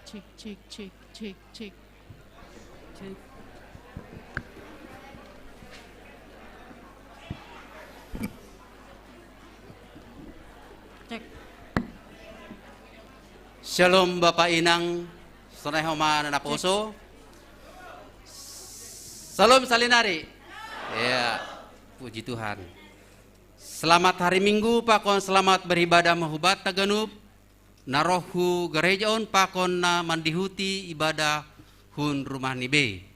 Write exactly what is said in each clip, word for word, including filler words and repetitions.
Cek, cek, cek, cek, cek. Cek. Cek. Shalom Bapak Inang, sonai homa nanaposo. Shalom salinari. Ya, puji Tuhan. Selamat hari Minggu, pakon selamat beribadah mahubat taganup. Na roh hu gareja on pakon na mandihuti ibadah hun rumah ni bei.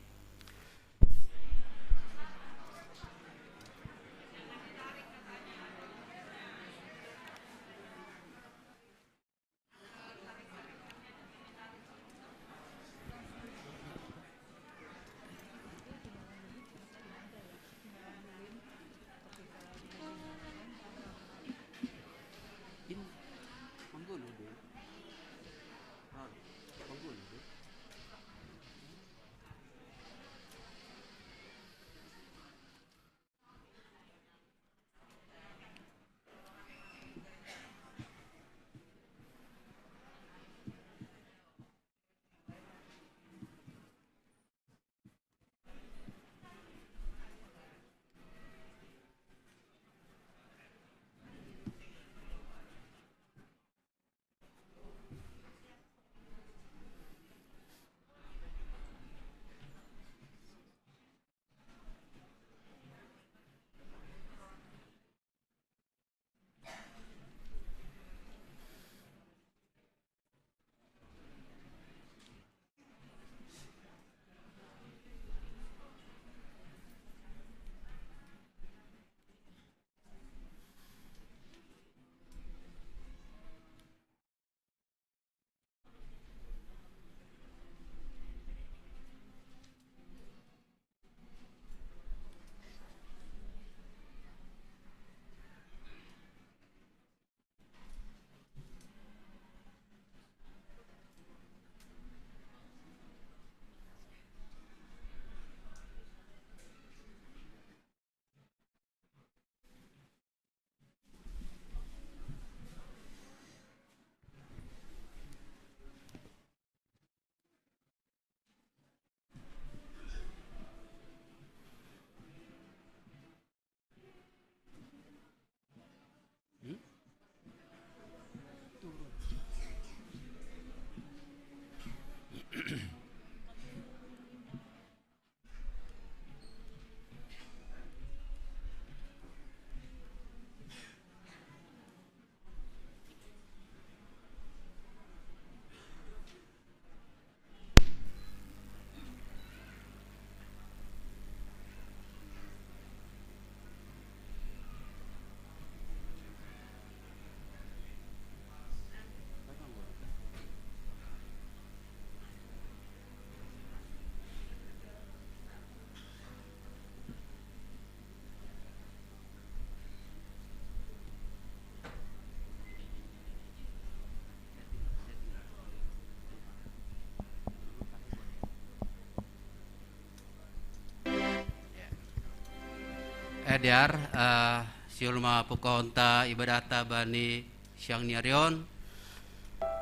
Eh, Diar, eh, siul ma pukahonta ibadahta bani siang ni ari on.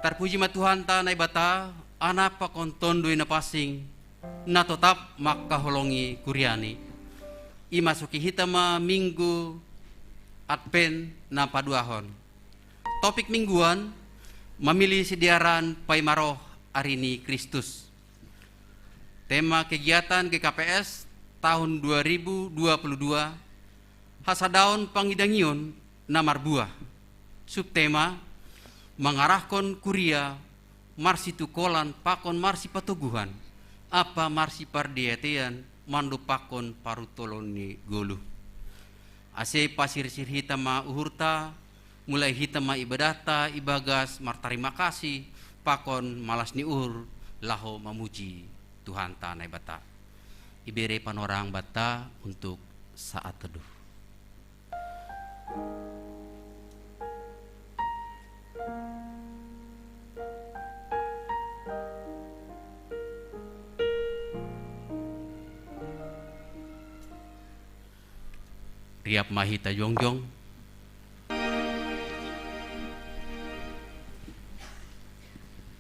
Tarpuji ma Tuhanta Naibata, Ana pakon Tonduy Napansing, na totap mangkaholongi kuriaNi. Imasuki hita ma Minggu Advent na paduahon. Topik mingguan, mamilih sidearan paima roh ari ni Kristus. Tema kegiatan G K P S tahun dua ribu dua puluh dua, hasadaon pangidangion na marbuah. Subtema, mangarahkon kuria marsitukolan pakon marsipatoguhan, ampa marsipardiatean mandompakkon parutolon ni goluh. Ase pasirsir hita ma uhurta, mulai hita ma ibadahta ibagas martarima kasih pakon malas ni uhur laho mamuji Tuhanta Naibata. Ibere panorang banta untuk saat teduh. Riap ma hita jongjong.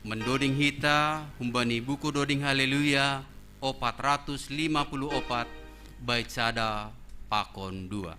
Mendoding hita humbani buku doding Haleluya opat ratus lima puluh opat, bait sada pakon dua.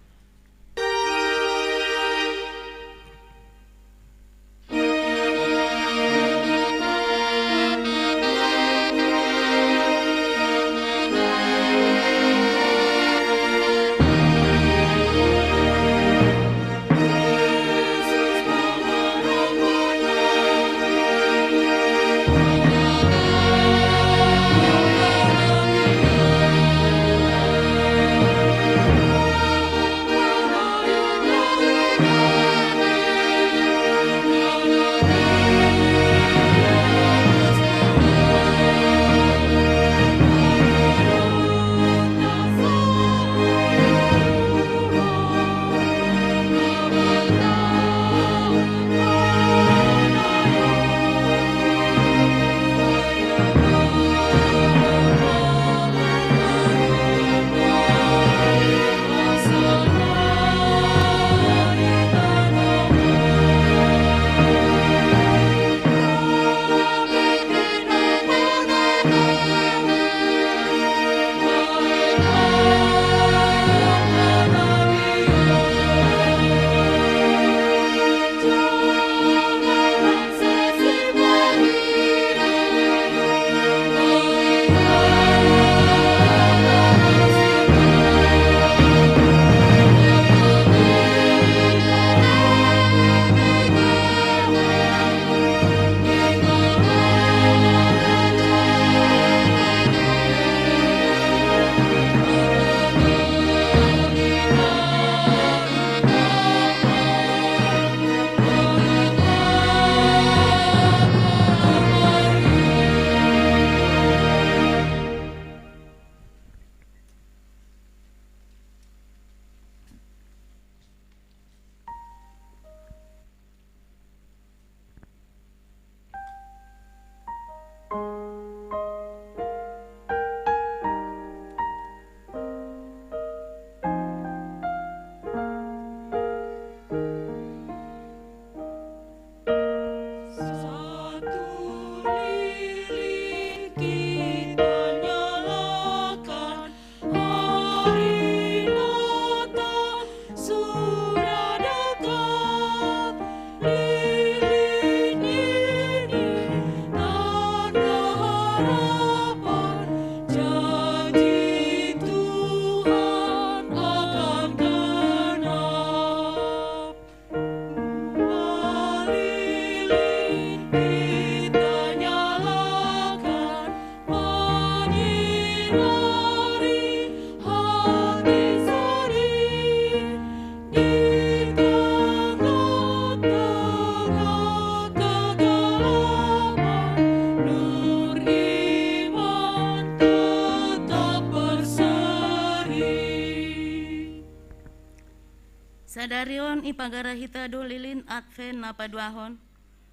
Sadari on ipagara hita do lilin Advent na paduahon,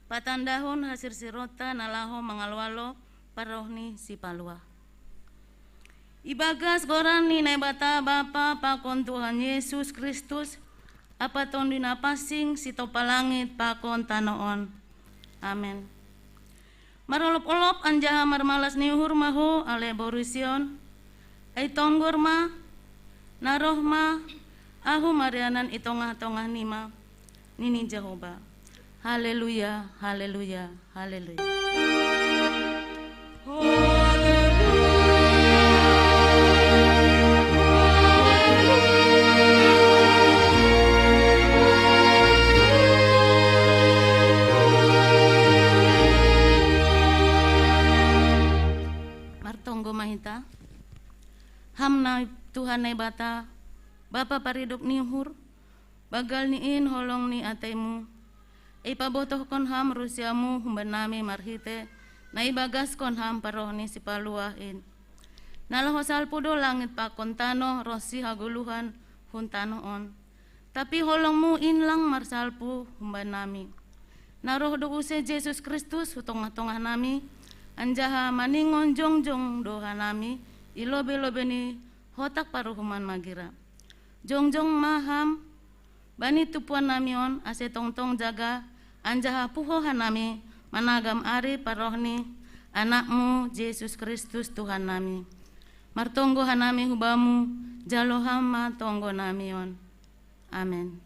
patandahon hasirsirota na laho mangalo-alo parroh ni Sipaluah. Ibagas goran ni Naibata Bapa pakon Tuhan Yesus Kristus, ampa Tonduy Napansing, sitopa langit pakon tanoh on. Amen. Marolop-olop anjaha marmalas ni uhur ma ho ale boru Sion, ai tonggor ma, na roh ma, ahu marianan i tongah-tongah nima, nini Jahowa. Haleluya, haleluya, haleluya. Martonggo ma hita. Ham na Tuhan Naibata, Bapa paridop ni uhur, banggal ni in holong ni ateimu, ipabotohkon ham rusiamu humbannami marhitei na ibagaskon ham parroh ni Sipaluah in. Na laho salpu do langit pakon tanoh ronsi hagoluhan hun tanoh on. Tapi holongmu in lang marsalpu humbannami. Na roh do use Jesus Kristus hu tongah-tongahnami, anjaha maningon jongjong do hanami i lobei-lobei ni hotak paruhuman magira. Jongjong ma ham bani tumpuannami on, ase tongtong jaga anjaha puho hanami Managam ari paroh ni Anakmu Jesus Kristus Tuhan nami. Martonggo hanami hubamu, jalo ham ma tonggo nami on. Amen.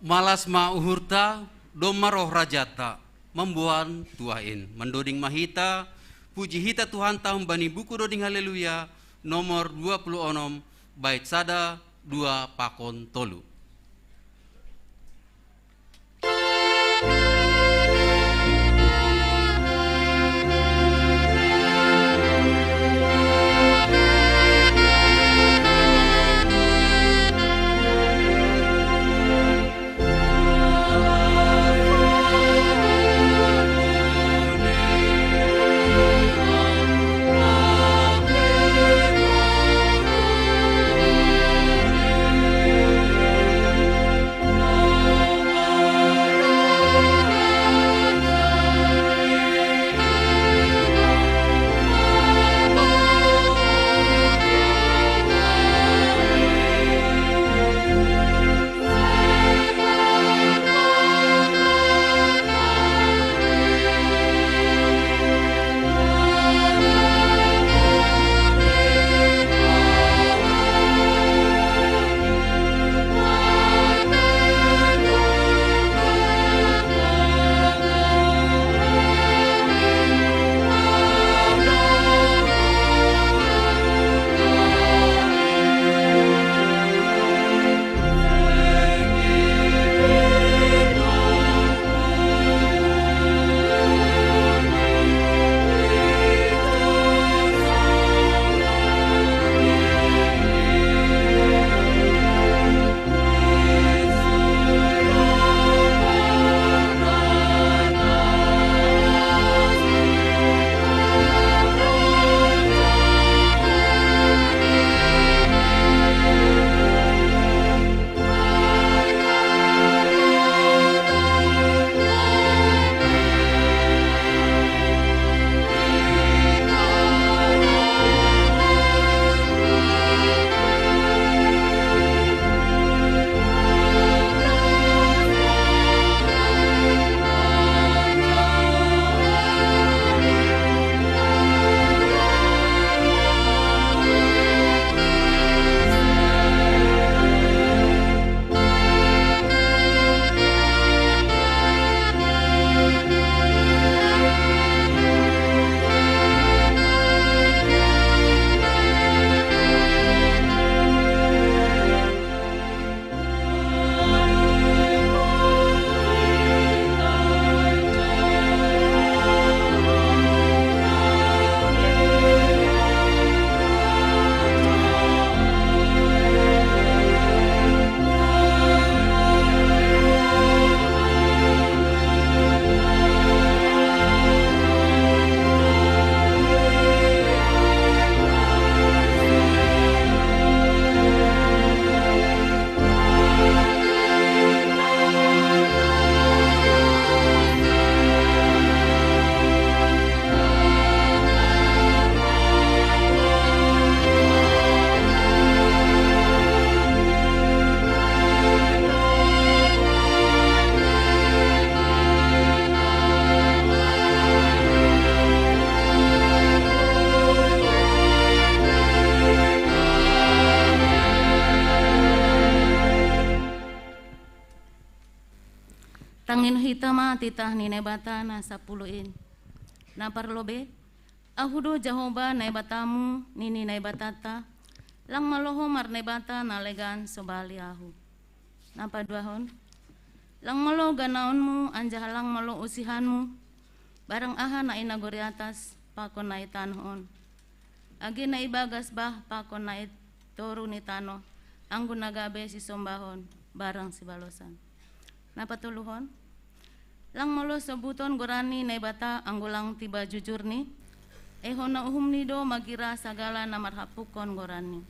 Malas ma uhurta, domma roh rajata, mamboan tuain, mandoding mahita, puji hita Tuhan tahun bani buku doding haleluya, nomor dua puluh onom, bait sada, dua pakon tolu. Tangihon hita ma titah ni Naibata na sapuluh in. Na parlobei, Ahu do Jahowa Naibatamu, nini Naibatanta, lang malo ho marnaibata na legan sobali Ahu. Na paduahon, lang malo ganaonmu anjaha lang malo usihanmu, barang aha na i nagori atas pakon na i tanoh on, age na i bagas bah pakon na i toruh ni tanoh, anggo na gabe sisombahon barang sibalosan. Na patoluhon, lang malo sobuton goran ni Naibata anggo lang tiba jujurni, ai hona uhumni do magira sagala na marhapukkon goranni.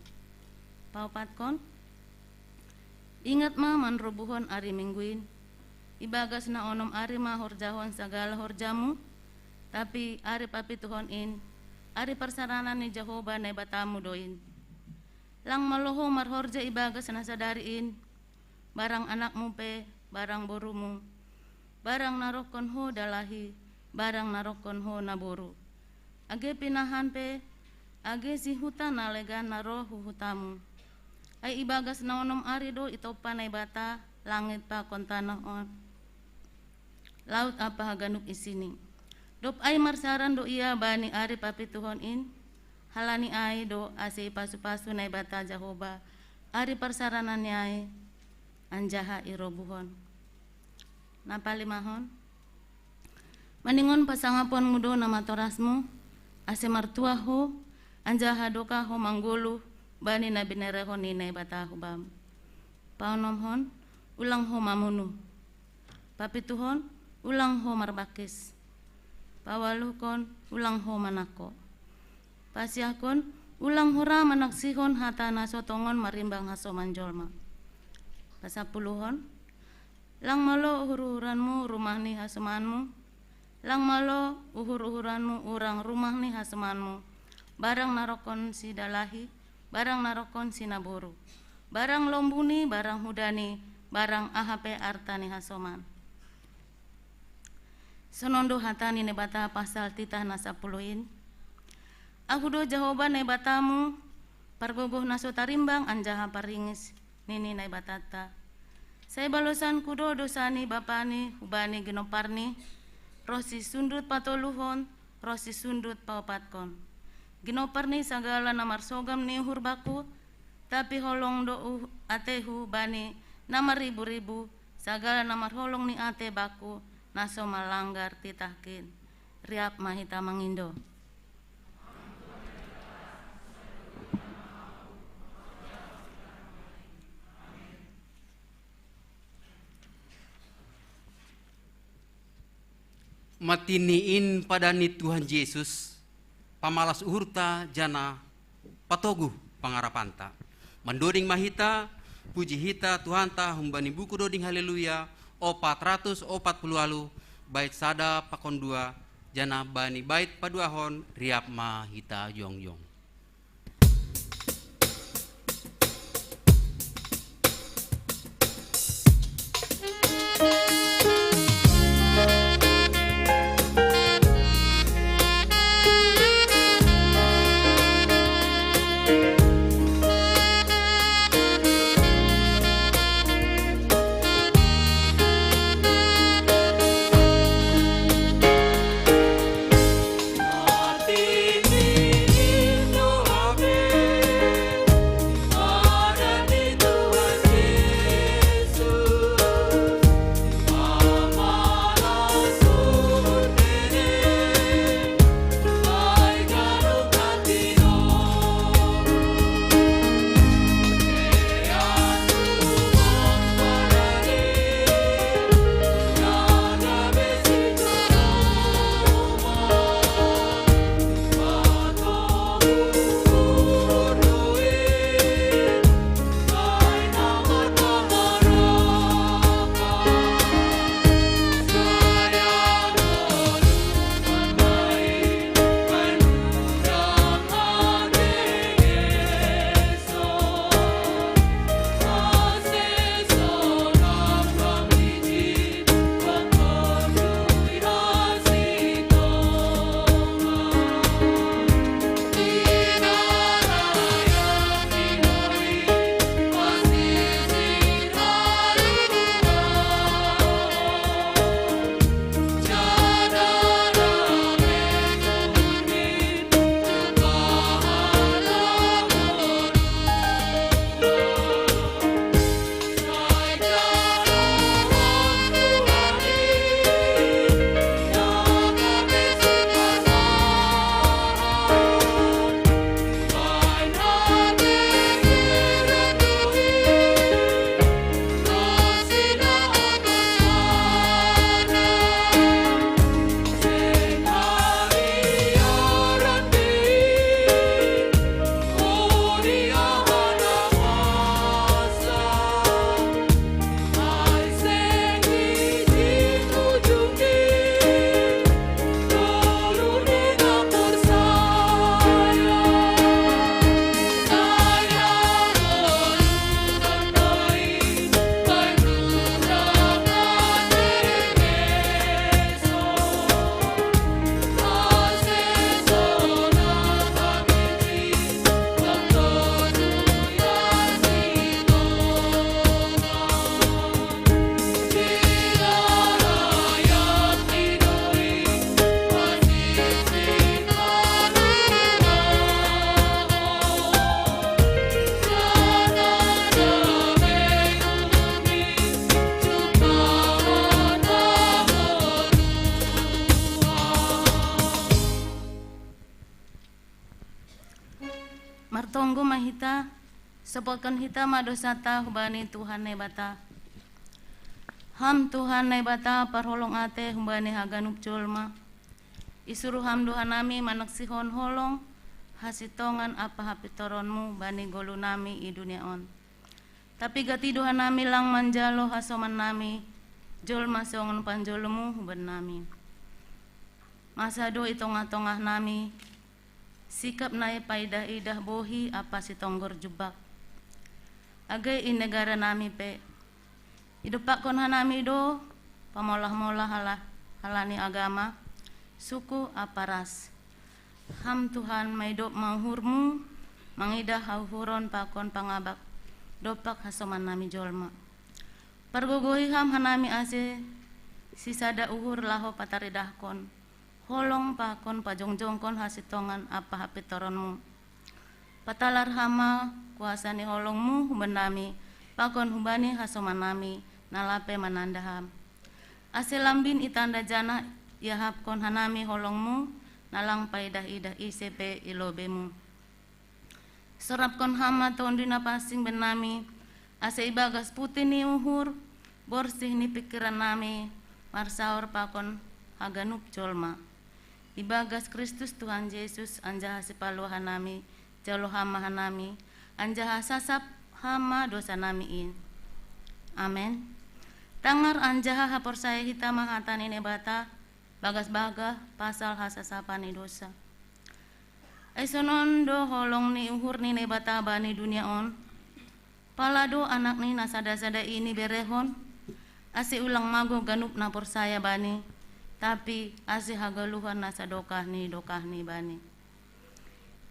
Paopatkon, ingat ma manrobuhon ari Minggu in, ibagas na onom ari ma horjahon sagala horjamu, tapi ari papituhon in, ari parserahan ni Jahowa Naibatamu do in. Lang malo ho marhorja ibagas na sadari in, barang anakmu pe, barang borumu, barang narohkon ho dalahi, barang narohkon ho naboru. Age pinahan pe, age si huta na legan na roh hu hutamu. Ai ibagas na onom ari do itompa Naibata langit pakon tanoh on, laut ampa haganup isini. Dob ai marsaran do ia bani ari papituhon in, halani ai do ase ipasupasu Naibata Jahowa ari parsarananni ai, anjaha irobuhon. Na palimahon, maningon pasangaponmu do namatorasmu, ase martuah ho, anjaha dokah ho manggoluh bani na binerehon ni Naibata hubam. Paonomhon, ulang ho mamunuh. Papituhon, ulang ho marbangkis. Paualuhkon, ulang ho manangko. Pasiahkon, ulang ho ra manaksihon hata na so tongon marimbang hasoman jolma. Pasapuluhon, lang malo uhur-uhuranmu rumah ni hasomanmu, lang malo uhur-uhuranmu urang rumah ni hasomanmu, barang narohkon si dalahi, barang narohkon si naboru, barang lombuni, barang hudani, barang aha pe arta ni hasoman. Sonon do hata ni Naibata pasal titah na sapuluh in. Ahu do Jahowa Naibatamu, pargogoh na so tarimbang anjaha parringis, nini Naibatanta. Sai balosanku do dosa ni bapani hubani ginoparni, roh si sundut patoluhon, roh si sundut paopatkon. Ginoparni sagala na marsogam ni uhur bakku, tapi holong do uh atehu bani na marribu-ribu, sagala na marholong ni ate bakku, na so malanggar titahkin. Riap ma hita mangindo. Matini in padan ni Tuhan Jesus, pamalas uhurta janah patoguh pangarapanta. Mandoding ma hita, puji hita Tuhanta humbani buku doding Haleluya, opat ratus opat puluh waluh, bait sada pakon dua, janah bani bait paduahon riap ma hita jongjong. Martonggo ma hita, sopotkon hita ma dosata hubani Tuhan Naibata. Ham Tuhan Naibata parholong ate hubani haganup jolma. Isuruh Ham do hanami manaksihon holong hasitongan ampa hapintoronmu bani golu nami i dunia on. Tapi gati do hanami lang manjalo hasoman nami, jolma songon panjolomu hubannami. Masa do i tongah-tongah nami, sikap na i paidah-idah bohi ampa sitonggor jubbak. Age i negara nami pe, idompakkon hanami do pamolah-molah hala, halani agama, suku ampa ras. Ham Tuhan, maidop ma uhurmu, mangidah hauhuron pakon pangabak, dompak hasoman nami jolma. Pargogohi Ham hanami ase sisada uhur laho pataridahkon holong pakon pajongjongkon hasitongan ampa hapintoronmu. Patalar Ham ma kuasa ni holongmu hubannami, pakon hubani hasoman nami, na lape mananda Ham. Ase lambin i tanda janah iahapkon hanami holongmu, na lang paidah-idah ise pe i lobeimu. Sorapkon Ham ma Tonduy Napansing bannami, ase ibagas puti ni uhur, borsih ni pingkiran nami, marsaor pakon haganup jolma. Ibagas Kristus Tuhan Jesus anjaha Sipalua hanami, jalo Ham ma hanami, anjaha sasap Ham ma dosa nami i. Amen. Tangar anjaha haporsaya hita ma hata ni Naibata, bagas-bagas pasal hasasapan ni dosa. Ai sonon do holong ni uhur ni Naibata bani dunia on, pala do Anakni na sada-sada i niberehon, ase ulang mago ganup na porsaya Bani, tapi ase hagoluhan na sadokah ni dokahni Bani.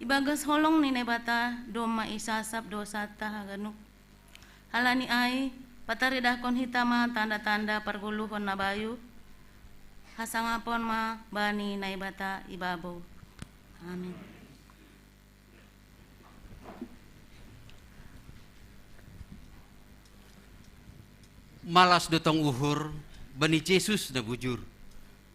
Ibagas holong ni Naibata domma isasap dosanta haganup. Halani ai, pataridahkon hita ma tanda-tanda pargoluhon na bayu, hasangapon ma Bani Naibata i babou. Amin. Malas do tong uhur bani Jesus na bujur,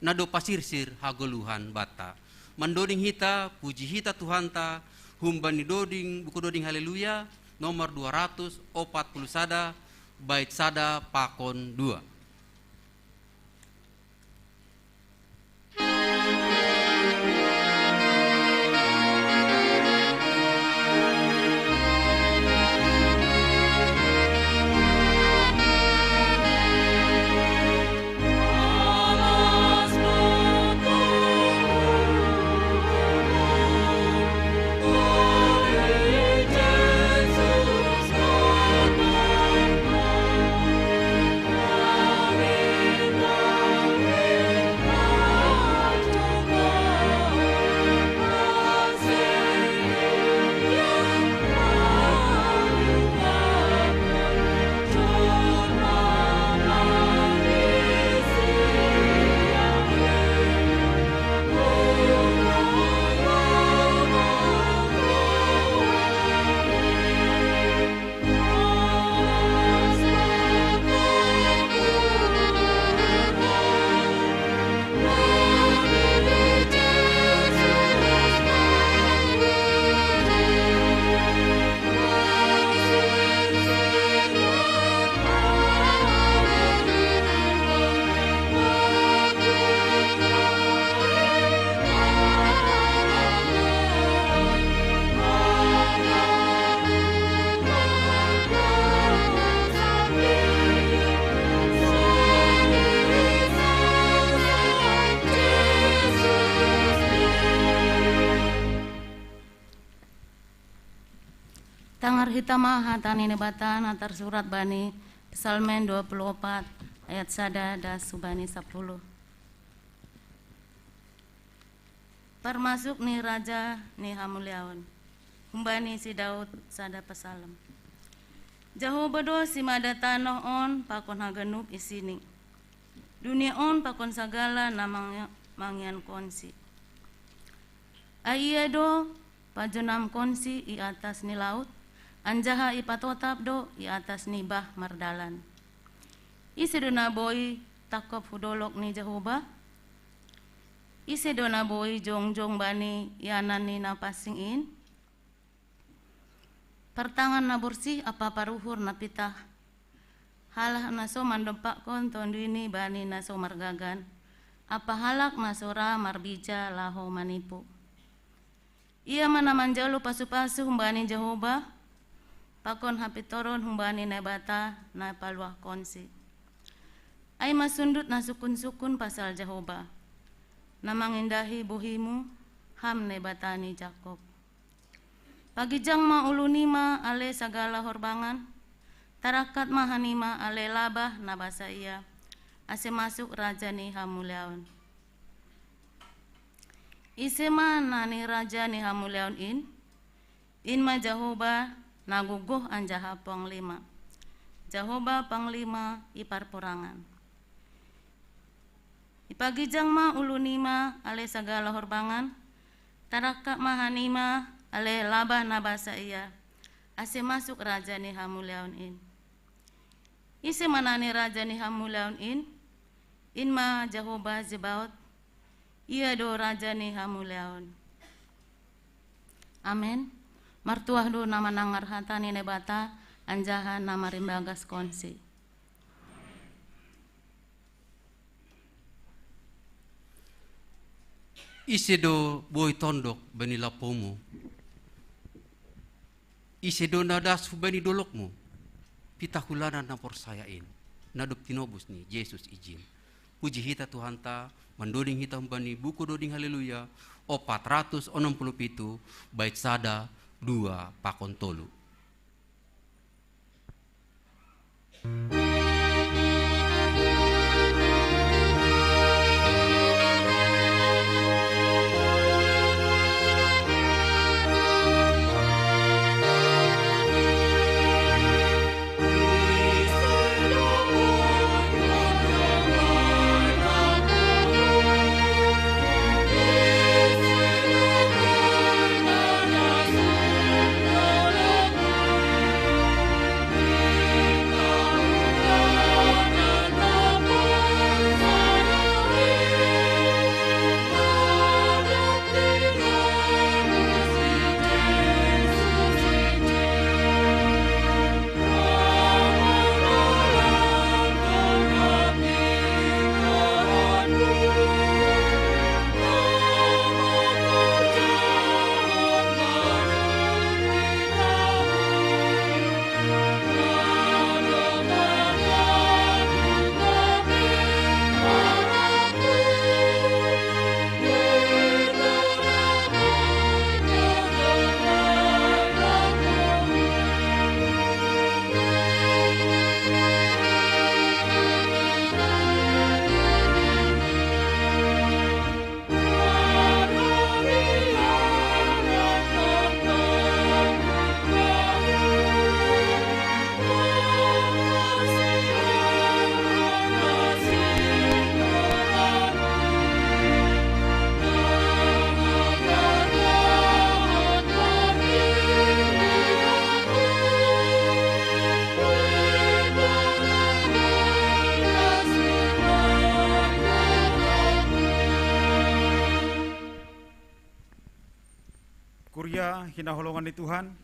na do pasirsir hagoluhan banta. Mandoding hita, puji hita Tuhanta, humbani doding, buku doding Haleluya, nomor dua ratus opat puluh sada, bait sada pakon dua. Tangar hita ma hata ni Naibata na tarsurat bani Psalmen dua puluh opat ayat sada das hubani sapuluh. Parmasuk ni Raja ni Hamuliaon. Humbani si Daud sada psalmen. Jahowa do simada tanoh on pakon haganup isini. Dunia on pakon sagala na mangi-, mangiankonsi. Ai Ia do pajonamkonsi i atas ni laut, anjaha ipatotap do i atas ni bah mardalan. Ise do na boi tangkop hu dolok ni Jahowa? Ise do na boi jongjong bani ianan ni Napansing in? Partangan na borsih ampa paruhur na pitah, halak na so mandompakkon Tonduini bani na so margagan, ampa halak na so ra marbija laho manipu. Ia ma na manjalo pasu-pasu humbani Jahowa, pakon hapintoron humbani Naibata na paluahkonsi. Ai ma sundut na sukun-sukun pasal Jahowa, na mangindahi bohimu, ham Naibata ni Jakob. Pagijang ma ulunima ale sagala horbangan, tarangkat ma hanima ale labah na basa ia, ase masuk Raja ni hamuliaon. Ise ma na ni Raja ni hamuliaon in? In ma Jahowa na gogoh anjaha panglima, Jahowa panglima i parporangan. Ipagijang ma ulunima ale sagala horbangan, tarangkat ma hanima ale labah na basa ia, ase masuk Raja ni hamuliaon in. Ise ma na ni Raja ni hamuliaon in? In ma Jahowa Zebaot, ia do Raja ni hamuliaon. Amen. Martuah do na manangar hata ni Naibata, anjaha na marimbagaskonsi. Ise do boi tondok bani lapomu? Ise do na das hubani dolokmu? Pitah hulana na porsaya in, na dob tinobus ni Jesus ijin. Puji hita Tuhanta, mandoding hita humbani buku Doding Haleluya, opat ratus onom puluh pitu, bait sada, dua, pakon tolu. Kuria hinaholongan ni Tuhan,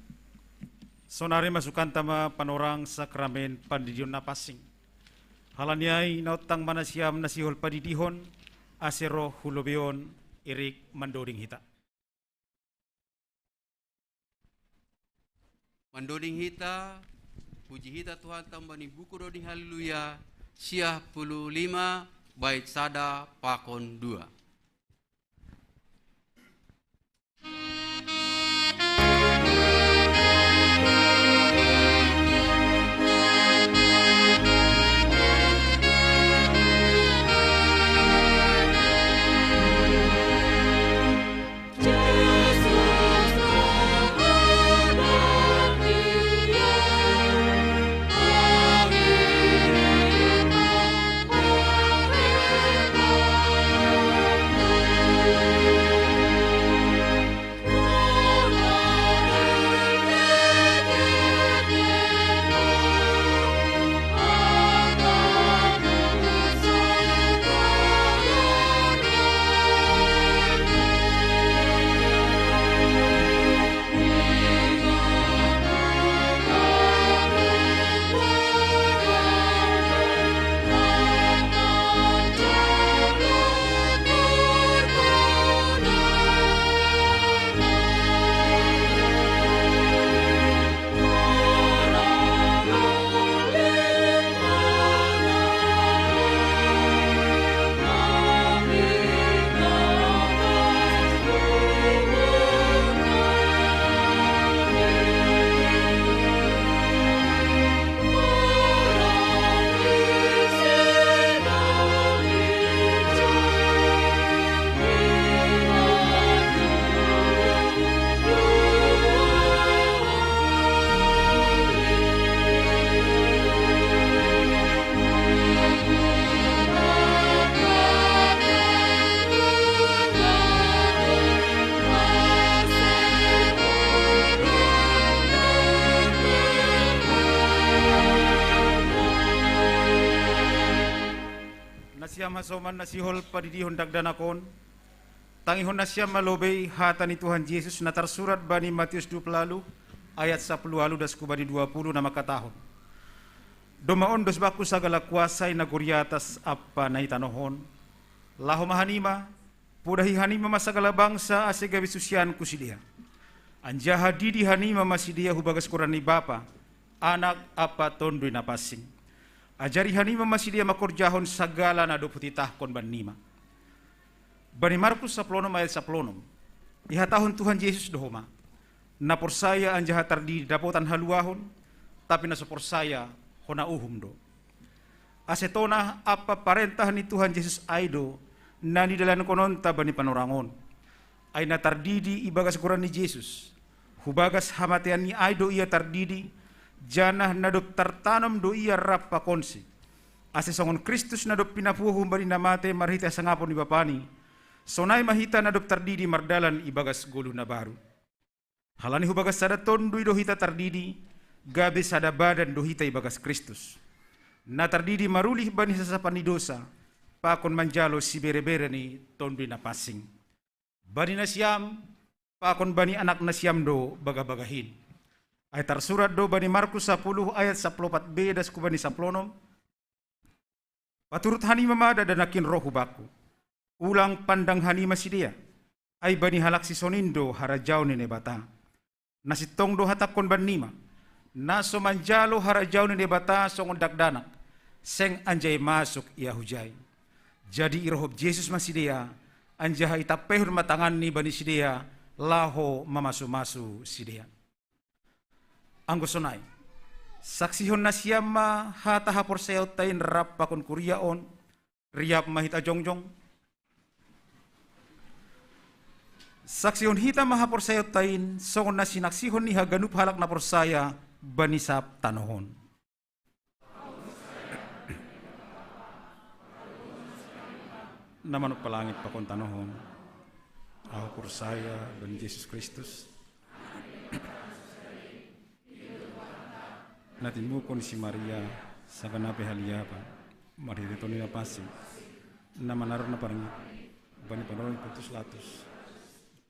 sonari masukanta ma panorang sakramen pandidion na pansing. Halani ai naontang ma nasiam na sihol padidihon, ase roh hu lobeion, irik mandoding hita. Mandoding hita, puji hita Tuhanta humbani buku Doding Haleluya, siah puluh lima, bait sada pakon dua. Siam hasoman na sihol padidihon dakdanak on. Tangihon nasiam ma lobei hata ni Tuhan Jesus na tarsurat bani Matius dua pulu ualu ayat sapuluh ualu das hu bani dua puluh na mangkatahon: Domma on dos bangku sagala kuasa i nagori atas ampa na i tanoh on. Laho ma hanima, podahi hanima ma sagala bangsa ase gabe susianku sidea. Anjaha didi hanima ma sidea hu bagas goran ni Bapa, Anak ampa Tonduy Napansing. Ajari hanima ma sidea mangkorjahon sagala na dob hutitahkon bannima. Bani Markus sapuluh onom ayat sapuluh onom, ihatahon Tuhan Jesus do homa: Na porsaya anjaha tardidi dapotan haluahon, tapi na so porsaya hona uhum do. Ase tonah ampa parentah ni Tuhan Jesus ai do na nidalankononta bani panorang on. Ai na tardidi ibagas goran ni Jesus, hubagas hamateanni ai do ia tardidi, janah na dob tartanom do ia rap pakonsi. Ase songon Kristus na dob pinapuho humbani na mate marhitei hasangapon ni Bapani, sonai ma hita na dob tardidi mardalan ibagas goluh na baru. Halani hubagas sada Tonduy do hita tardidi, gabe sada badan do hita ibagas Kristus. Na tardidi marulih bani sasapan ni dosa, pakon manjalo siberebere ni Tonduy Napansing. Bani nasiam, pakon bani anaknasiam do bagah-bagahin. Ai tarsurat do bani Markus sapuluh ayat sapuluh opat be das hu bani sapuluh onom: Paturut hanima ma dakdanak in roh hu bangku. Ulang pandang hanima sidea, ai bani halak sisonin do harajaon ni Naibata. Na sintong do hatangkon bannima: Na so manjalo harajaon ni Naibata songon dakdanak, seng anjai masuk ia hujai. Jadi irohop Jesus ma sidea, anjaha itampeihon ma tanganni bani sidea, laho mamasu-masu sidea. Anggo sonai, saksihon nasiam ma hata haporsayaonta in rap pakon kuria on, riap ma hita jongjong. Saksihon hita ma haporsayaonta in, songon na sinaksihon ni haganup halak na porsaya bani sab tanoh on. Na manompa langit pakon tanoh on. Ahu porsaya bani Jesus Kristus, na timbulhon si Maria, saganap haliapan, marhitei Tonduy Napansing, na manaron na parngit bani panorang ni Pontius Pilatus,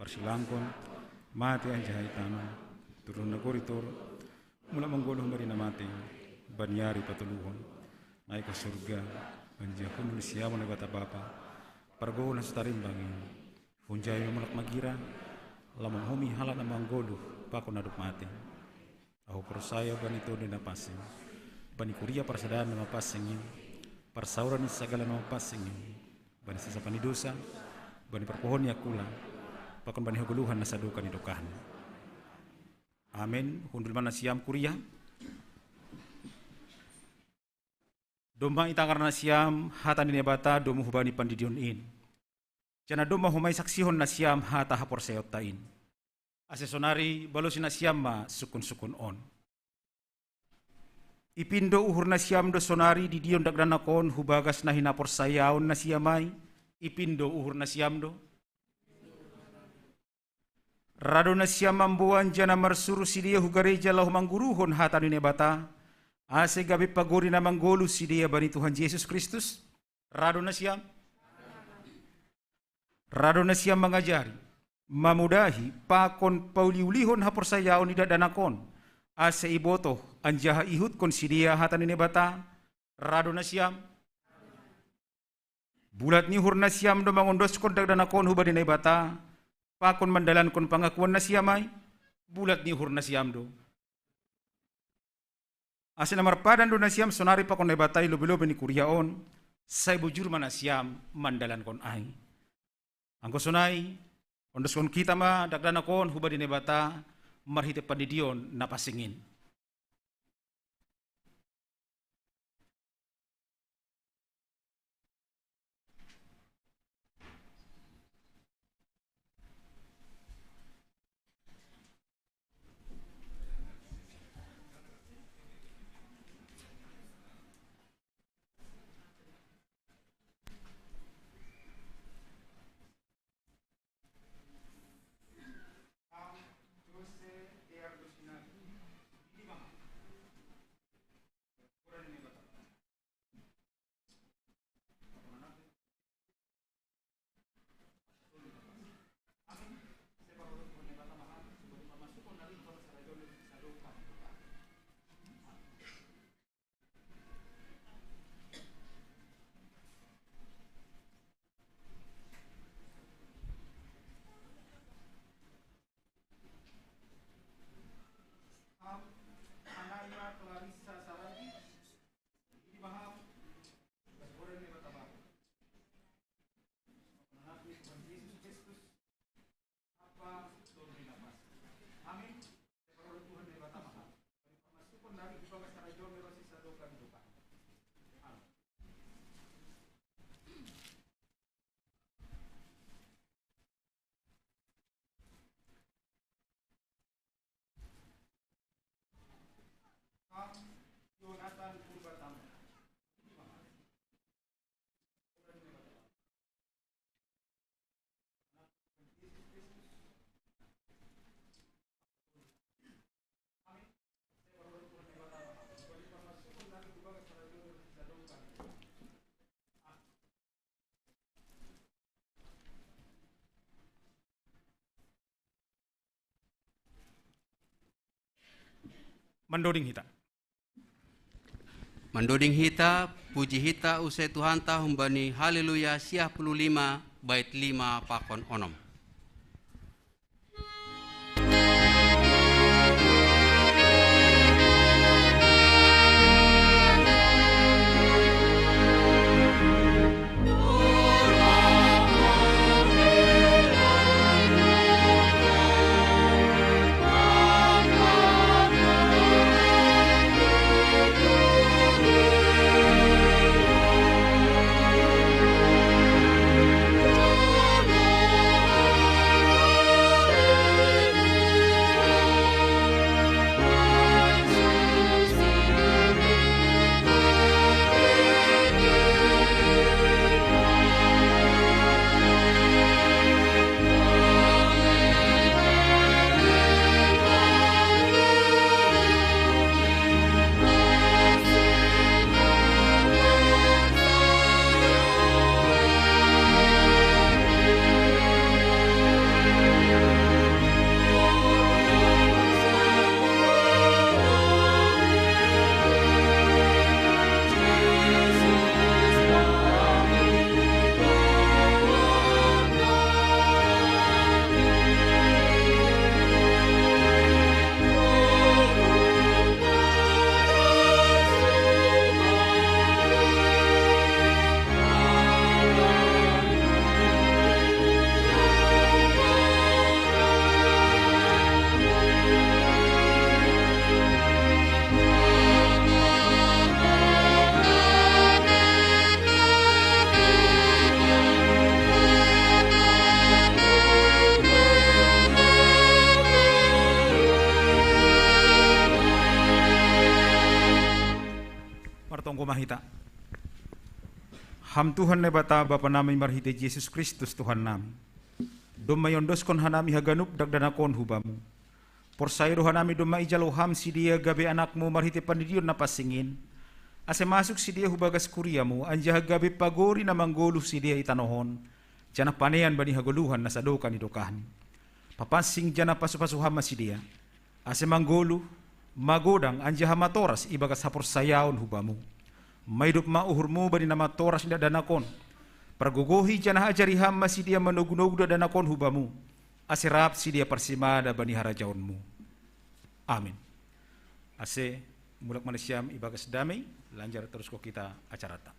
parsilangkon, mate anjaha itanom, turun nagori toruh, mulak manggoluh humbani na mate, bani ari patoluhon, naik hu surga, anjaha hundul siamun Naibata Bapa, pargogoh na so tarimbang i. Hunjai ma mulak magira, laho manuhumi halak na manggoluh pakon na dob mate. Ahu porsaya bani Tonduy Napansing, bani kuria parsadaan na mapansing i, parsaoran ni sagala na mapansing i, bani sasapan ni dosa, bani parpohon ni angkula, pakon bani hagoluhan na sadokah ni dokahna. Amen. Hundul ma nasiam kuria. Domma itangar nasiam hata ni Naibata domu hubani pandidion in. Janah domma homa isaksihon nasiam hata haporsayaonta in. Ase sonari balosi nasiam ma sungkun-sungkun on. Ipindo uhur nasiam do sonari didion dakdanak on hubagas na hinaporsayaon nasiam ai? Ipindo uhur nasiam do? Ra do nasiam mamboan janah marsuru sidea hu gareja laho mangguruhon hata ni Naibata, ase gabe pagori na manggoluh sidea bani Tuhan Jesus Kristus? Ra do nasiam? Ra do nasiam mangajari, mamudahi, pakon pauliulihon haporsayaon ni dakdanak on, ase ibotoh anjaha iihuthon sidea hata ni Naibata? Ra do nasiam? Bulat ni uhur nasiam do mangondoskon dakdanak on hubani Naibata, pakon mandalankon pangakuan nasiam ai? Bulat ni uhur nasiam do. Ase na marpadan do nasiam sonari pakon Naibata i lobei-lobei ni kuria on, sai bujur ma nasiam mandalankon ai. Anggo sonai, ondoskon hita ma dakdanak on hubani Naibata marhitei pandidion na pansing in. Mandoding hita. Mandoding hita, puji hita use Tuhanta humbani Haleluya siah puluh lima, bait lima pakon onom. Martonggo ma hita. Ham Tuhan Naibata Bapa nami marhite Jesus Kristus Tuhan nami, domma iondoskon hanami haganup dakdanakon hu Bamu. Porsaya do hanami domma ijalo Ham sidea gabe anakMu marhite pandidion na pansing in, ase masuk sidea hu bagas kuriaMu, anjaha gabe pagori na manggoluh sidea i tanoh on, janah panean bani hagoluhan na sadokah ni dokahni. Papansing janah pasupasu Ham ma sidea, ase manggoluh, magodang anjaha matoras ibagas haporsayaon hu Bamu. Maidop ma uhurMu bani na matoras ni dakdanak on. Pargogohi janah ajari Ham ma sidea manogunogu dakdanak on hu Bamu, ase rap sidea parsimada bani harajaonMu. Amin. Ase mulak ma nasiam ibagas damei, lanjar teruskon hita acaranta.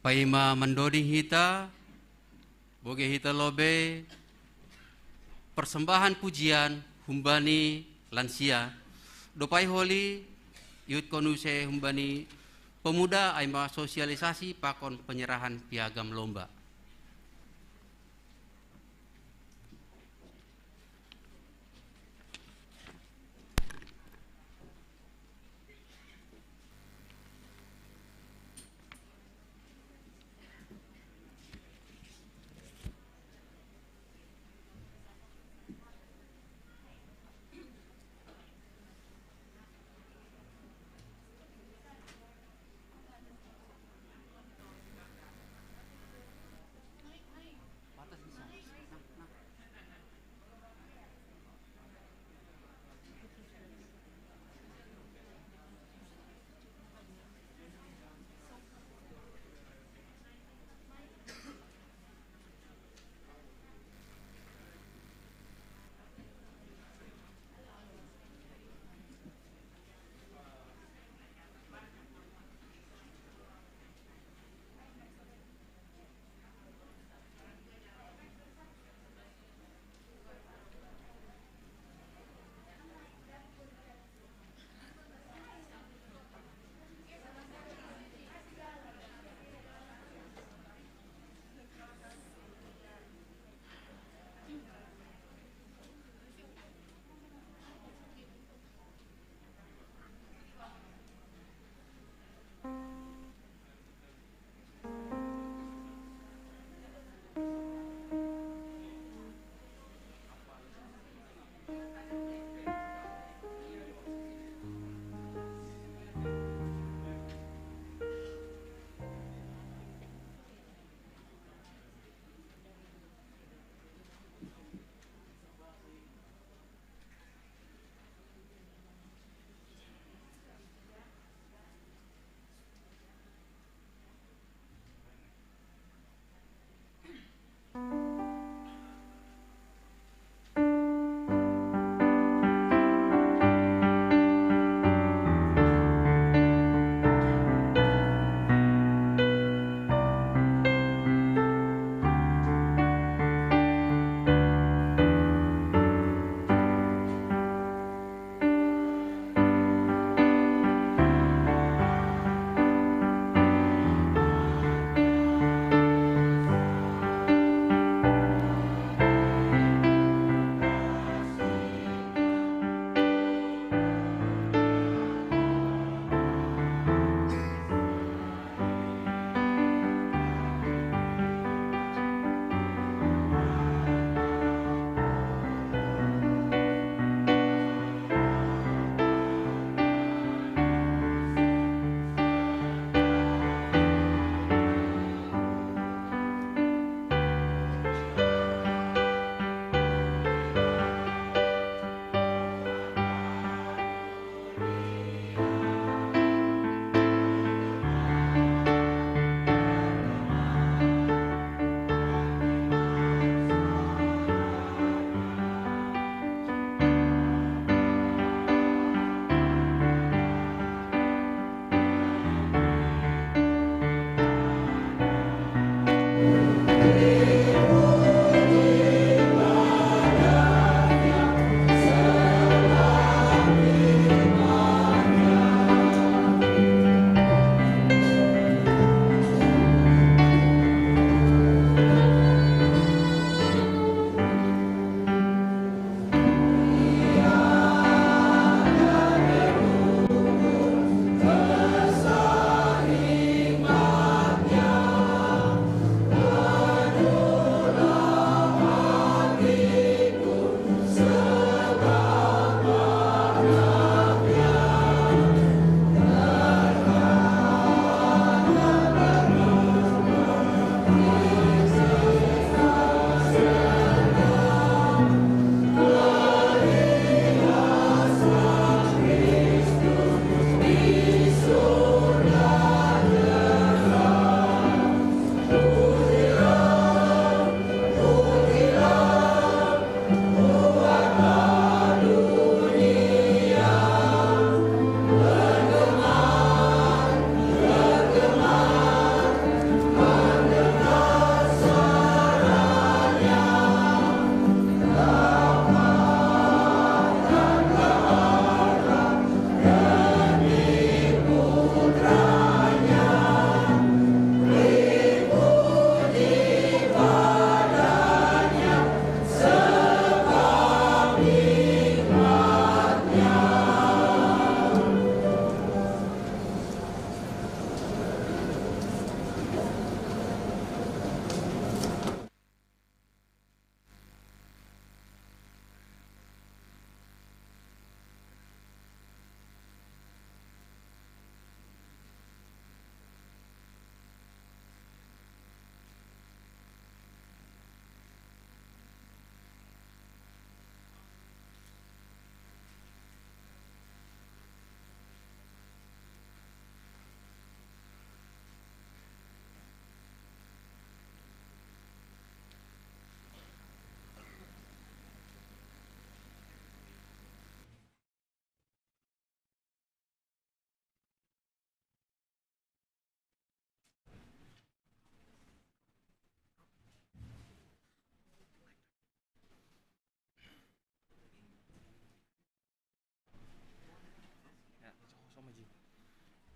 Paima mandoding hita, bogei hita lobei persembahan pujian humbani lansia. Dob ai holi ihutkon use humbani pemuda ai ma sosialisasi pakon penyerahan piagam lomba.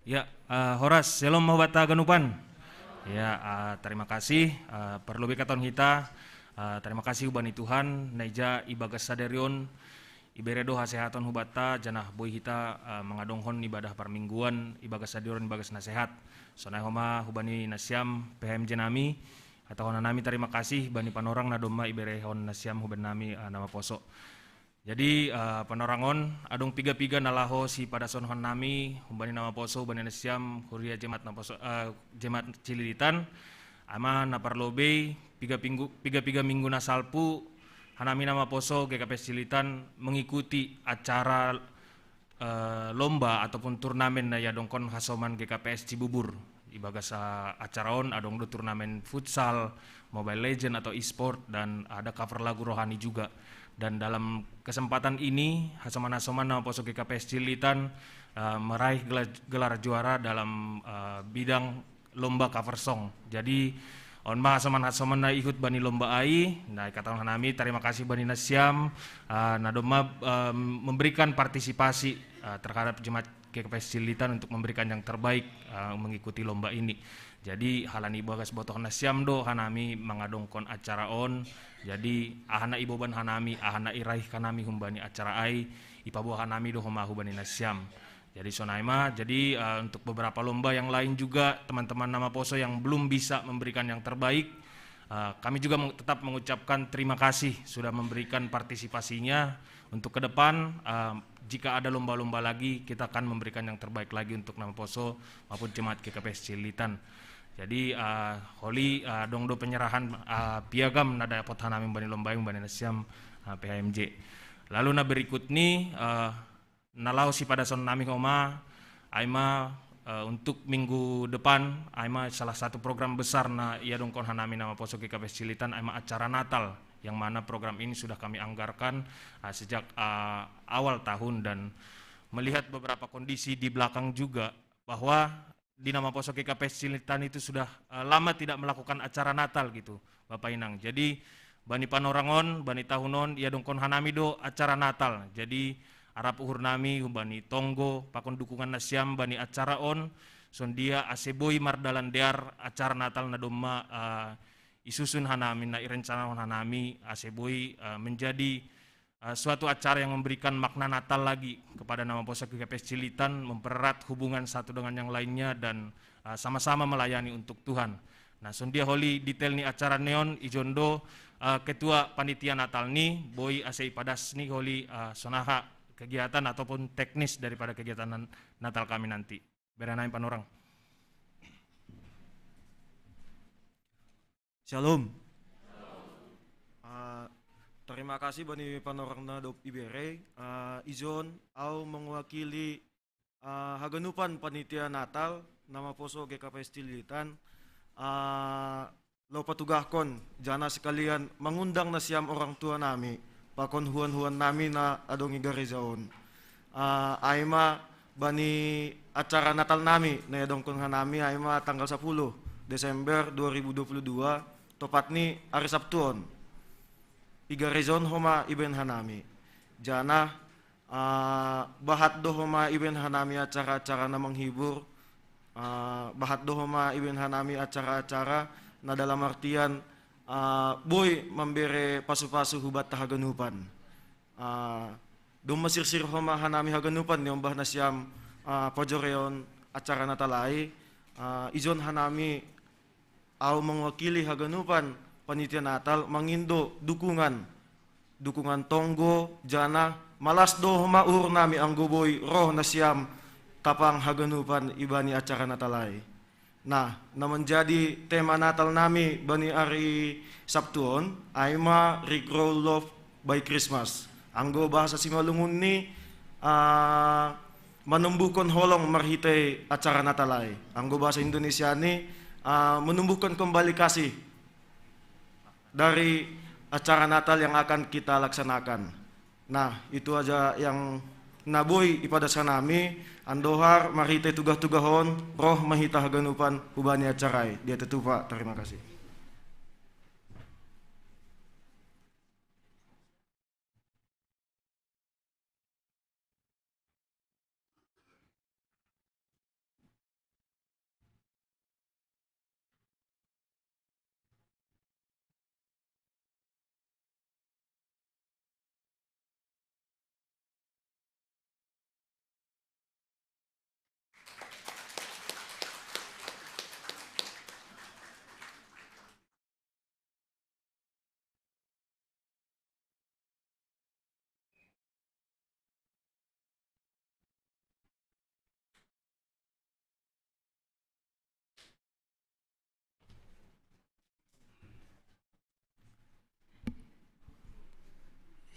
Ya, eh, horas, shalom hubata haganupan. Ya, eh, terima kasih, eh, parlobei katon hita, eh, terima kasih hubani Tuhan, na ija ibagas sadari on, ibere do hasehaton hubata, janah boi hita, eh, mangadongkon ibadah parmingguan, ibagas sadari on ibagas na sehat. Sonai homa hubani nasiam, P H M J nami, hatohon nami terima kasih, bani panorang na domma iberehon nasiam hubani nami, eh, na maposo. Jadi, eh, panorang on, adong piga-piga na laho sipadashon hami, humbani na maposo, humbani nasiam, huria jemaat na poso, eh, jemaat Cililitan, ai ma na parlobei, piga pinggu-, piga-piga minggu na salpu, hanami na maposo, G K P S Cililitan, mengikuti acara, eh, lomba ataupun turnamen na iadongkon hasoman G K P S Cibubur. Ibagas, eh, acara on, adong do turnamen futsal, Mobile Legend atau e-sport, dan ada cover lagu rohani juga. Dan dalam kesempatan ini, hasoman-hasoman na maposo G K P S Cililitan, eh, meraih gelar, gelar juara dalam, eh, bidang lomba cover song. Jadi, on ma hasoman-hasoman na ihut bani lomba ai, na ikataon hanami, terima kasih bani nasiam, eh, na domma, eh, memberikan partisipasi, eh, terhadap jemaat G K P S Cililitan untuk memberikan yang terbaik, eh, mengikuti lomba ini. Jadi, halani ibagas botoh nasiam do, hanami mangadongkon acara on. Jadi, aha na iboban hanami, aha na iraih hanami humbani acara ai, ipaboa hanami do homa hubani nasiam. Jadi, sonai ma, jadi, eh, untuk beberapa lomba yang lain juga, teman-teman na maposo yang belum bisa memberikan yang terbaik, eh, kami juga meng-, tetap mengucapkan terima kasih sudah memberikan partisipasinya. Untuk ke depan, eh, jika ada lomba-lomba lagi, kita akan memberikan yang terbaik lagi untuk na maposo maupun jemaat G K P S Cililitan. Jadi, eh, holi, eh, adong do penyerahan, eh, piagam na dapot hanami bani lomba i, bani nasiam, eh, P H M J. Lalu na berikut ni, eh, na laho sipadashon nami homa, ai ma, eh, untuk minggu depan, ai ma salah satu program besar na iadongkon hanami na maposo G K P S Cililitan, ai ma acara Natal, yang mana program ini sudah kami anggarkan, eh, sejak, eh, awal tahun, dan melihat beberapa kondisi di belakang juga, bahwa di na maposo G K P S Cililitan itu sudah, eh, lama tidak melakukan acara Natal gitu, Bapak Inang. Jadi, bani panorang on, bani tahun on, iadongkon hanami do acara Natal. Jadi, arap uhur nami, humbani tonggo, pakon dukungan nasiam, bani acara on, sondia ase boi mardalan dear acara Natal na domma, eh, isusun hanami, na irencanahon hanami, ase boi, eh, menjadi, eh, suatu acara yang memberikan makna Natal lagi kepada na maposo G K P S Cililitan, mempererat hubungan satu dengan yang lainnya, dan, eh, sama-sama melayani untuk Tuhan. Nah, sondia holi detail ni acara ni on, ijon do, eh, ketua panitia Natal ni, boi ase ipadas ni holi, eh, sonaha kegiatan ataupun teknis daripada kegiatan nan-, Natal kami nanti. Bere nami panorang. Shalom. Ah, terima kasih bani panorang na dob ibere. Ah, ijon, au mengwakili, ah, haganupan panitia Natal, na maposo G K P S Cililitan. Ah, laho patugahkon, janah sekalian mangundang nasiam orang tua nami, pakon huan-huan nami na adong i gareja on. Ah, ai ma bani acara Natal nami, na iadongkon hanami ai ma tanggal sapuluh Desember dua ribu dua puluh dua, topat ni ari Sabtu on. I gareja on homa ibaen hanami. Janah, ah, bahat do homa ibaen hanami acara-acara na menghibur, ah, bahat do homa ibaen hanami acara-acara na dalam artian, ah, boi mambere pasu-pasu hubanta haganupan. Ah, domma sirsir homa hanami haganupan niombah nasiam, ah, pajoreon acara Natal ai, ah, ijon hanami, au mengwakili haganupan panitia Natal mangindo dukungan, dukungan tonggo, janah malas do homa uhur nami anggo boi roh nasiam tapang haganupan ibani acara Natal ai. Nah, na menjadi tema Natal nami bani ari Sabtu on, ai ma Regrow Love by Christmas. Anggo bahasa Simalungun ni, ah, manumbuhkon holong marhitei acara Natal ai. Anggo bahasa Indonesia ni, ah, menumbuhkan kembali kasih dari acara Natal yang akan kita laksanakan. Nah, itu aja yang na boi ipadas hanami, andohar marhitei tugah-tugah on, roh ma hita haganupan hubani acara i. Diatei tupa, terima kasih.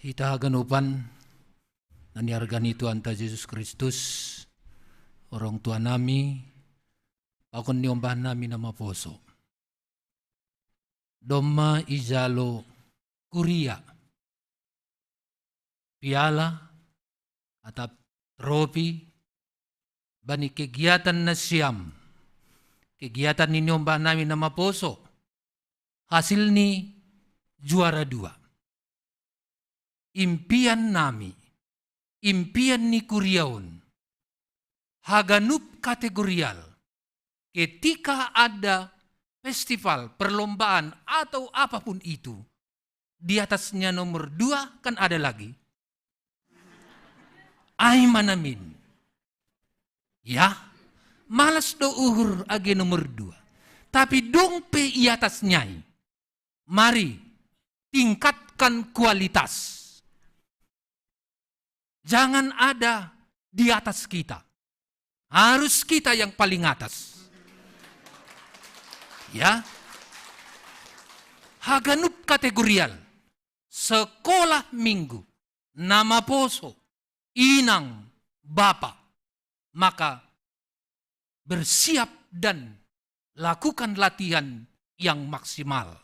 Hita haganupan na niarga ni Tuhanta Jesus Kristus, orang tua nami, pakon ni ombah nami na maposo. Domma ijalo kuria, piala, atap tropi, bani kegiatan na siam, kegiatan ni ombah nami na maposo, hasil ni juara dua. Impian nami, impian ni kuria on, haganup kategorial, ketika ada festival, perlombaan, atau apapun itu, di atasnya nomor dua kan ada lagi. Ai ma namin. Ya, malas do uhur age nomor dua. Tapi dong pe i atasnya i. Mari, tingkatkan kualitas. Jangan ada di atas kita. Harus kita yang paling atas. Ya. Haganup kategorial. Sekolah minggu. Na maposo. Inang, bapa. Maka bersiap dan lakukan latihan yang maksimal.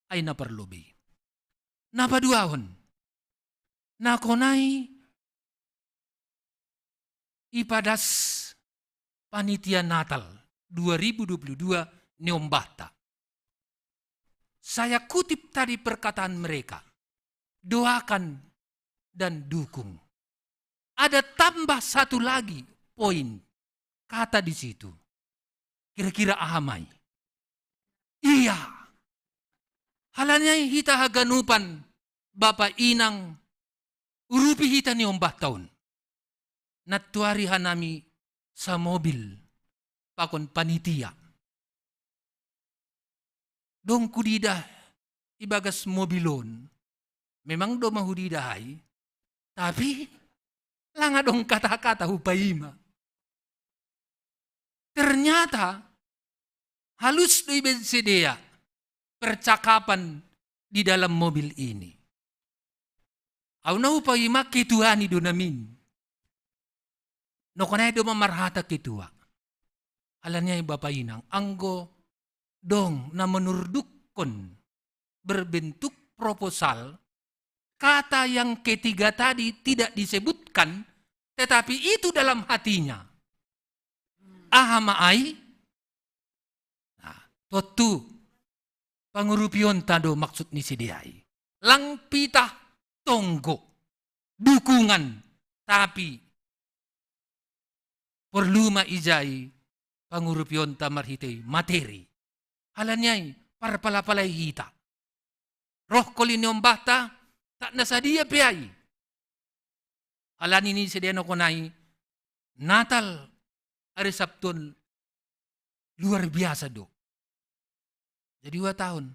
Ai na parlobei. Na paduahon. Na kona i ipadas panitia Natal dua ribu dua puluh dua ni ombahta. Saya kutip tadi perkataan mereka. Doakan dan dukung. Ada tambah satu lagi poin kata di situ. Kira-kira aha ma i? Iya. Halani ai hita haganupan, bapa inang, urupi hita ni ombahta on. Nantoari hanami samobil pakon panitia. Dong hudidah ibagas mobil on. Memang do ma hudidah ai, tapi lang adong kata-kata hupaima. Ternyata halus do ibaen sidea percakapan di dalam mobil ini. Au na hupaima ketua ni do namin. Na kona i do ma marhata ketua. Halani ai bapa inang, anggo dong na menurdukkon berbentuk proposal, kata yang ketiga tadi tidak disebutkan, tetapi itu dalam hatinya. Aha ma ai? Nah, tontu pangurupionta do maksud ni sidea i. Lang pitah tonggo, dukungan, tapi porlu ma ijai pangurupionta marhitei materi. Halani ai parpalapalai hita. Roh koli ni ombahta, tak na sadia pe ai. Halani ni sidea na kona i, Natal ari Sabtu on luar biasa do. Jadi huhatahon,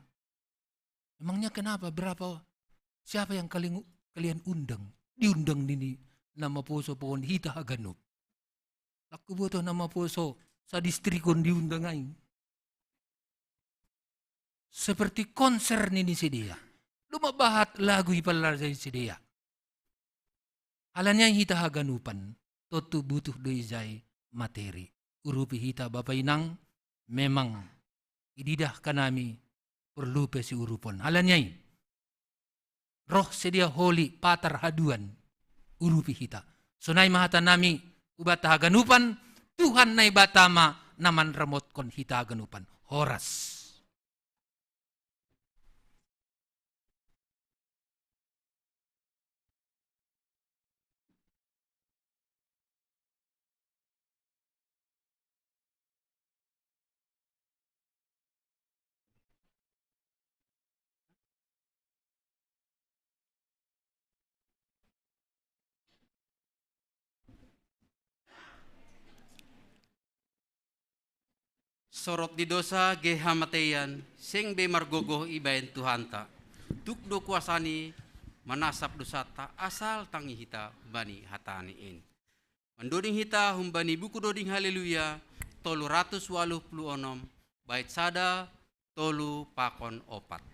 emangnya kenapa, berapa, siapa yang kalian, kalian undang? Diundang nini na maposo, pokon hita haganup. Lang huboto na maposo sadistrik on diundang ai. Seperti konser nini sidea. Doma bahat lagu i pala jai sidea. Halani ai hita haganupan, tontu butuh do ijai materi. Urupi hita bapa inang, memang ididah hanami porlu pe siurupon. Halani ai roh sidea holi patar haduan, urupi hita. Sonai ma hatanami hubanta haganupan, Tuhan Naibata ma na manramotkon hita haganupan. Horas. Sorop di dosa ge hamateian, seng be margogoh ibaen Tuhanta. Tuk do kuasa ni manasap dosanta, asal tangi hita bani hata ni in. Mandoding hita humbani buku doding Haleluya, tolu ratus waluh pulu onom, bait sada, tolu pakon opat.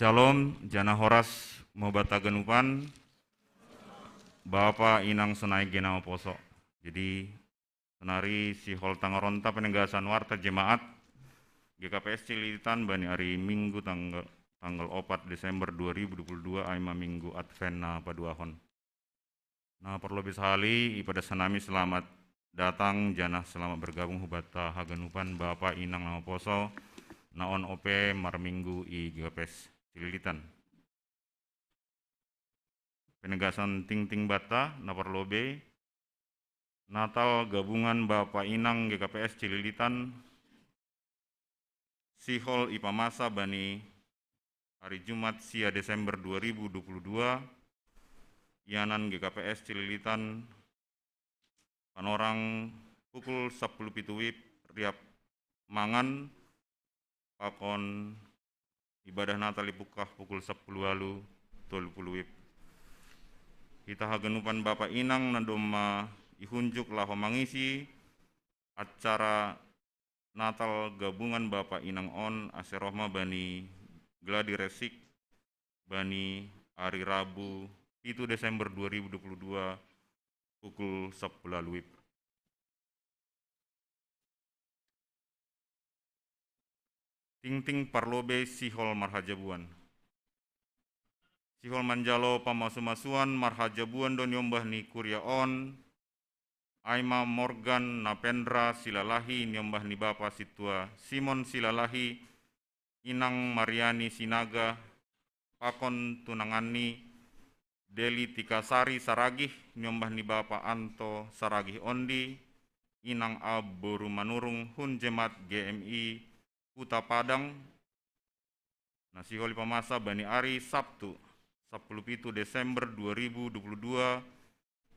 Shalom, jana horas mo banta haganupan, bapa inang sonai gena oposo. Jadi, sonari sihol tangaronta penegasan warta jemaat G K P S Cililitan bani ari Minggu tanggal, tanggal opat Desember dua ribu dua puluh dua, ai ma Minggu Advent na paduahon. Na parlobei sahali, ipadas hanami selamat datang, jana selamat bergabung hubanta haganupan bapa inang na oposo, na on ope marminggu i G K P S Cililitan. Penegasan tingting banta, na parlobei, Natal gabungan bapa inang G K P S Cililitan, sihol ipamasa bani ari Jumat sia Desember dua ribu dua puluh dua, ianan G K P S Cililitan, panorang pukul sapuluh pitu wib, riap mangan, pakon ibadah Natal ipungkah pukul sapuluh walu tolu puluh wib. Hita haganupan bapa inang na domma ihunjuk laho mangisi acara Natal gabungan bapa inang on ase roh ma bani gladi resik bani ari Rabu pitu Desember dua ribu dua puluh dua pukul sapuluh walu wib. Tingting parlobei sihol marhajabuan. Sihol manjalo pamasu-masuan marhajabuan do niombah ni kuria on, ai ma Morgan Napendra Silalahi niombah ni bapa sintua Simon Silalahi, inang Mariani Sinaga, pakon tunanganni Deli Tikasari Saragih, niombah ni bapa Anto Saragih ondi, inang A boru Manurung hun jemaat G M I Kuta Padang, na sihol ipamasa bani ari Sabtu, sapuluh pitu Desember dua ribu dua puluh dua,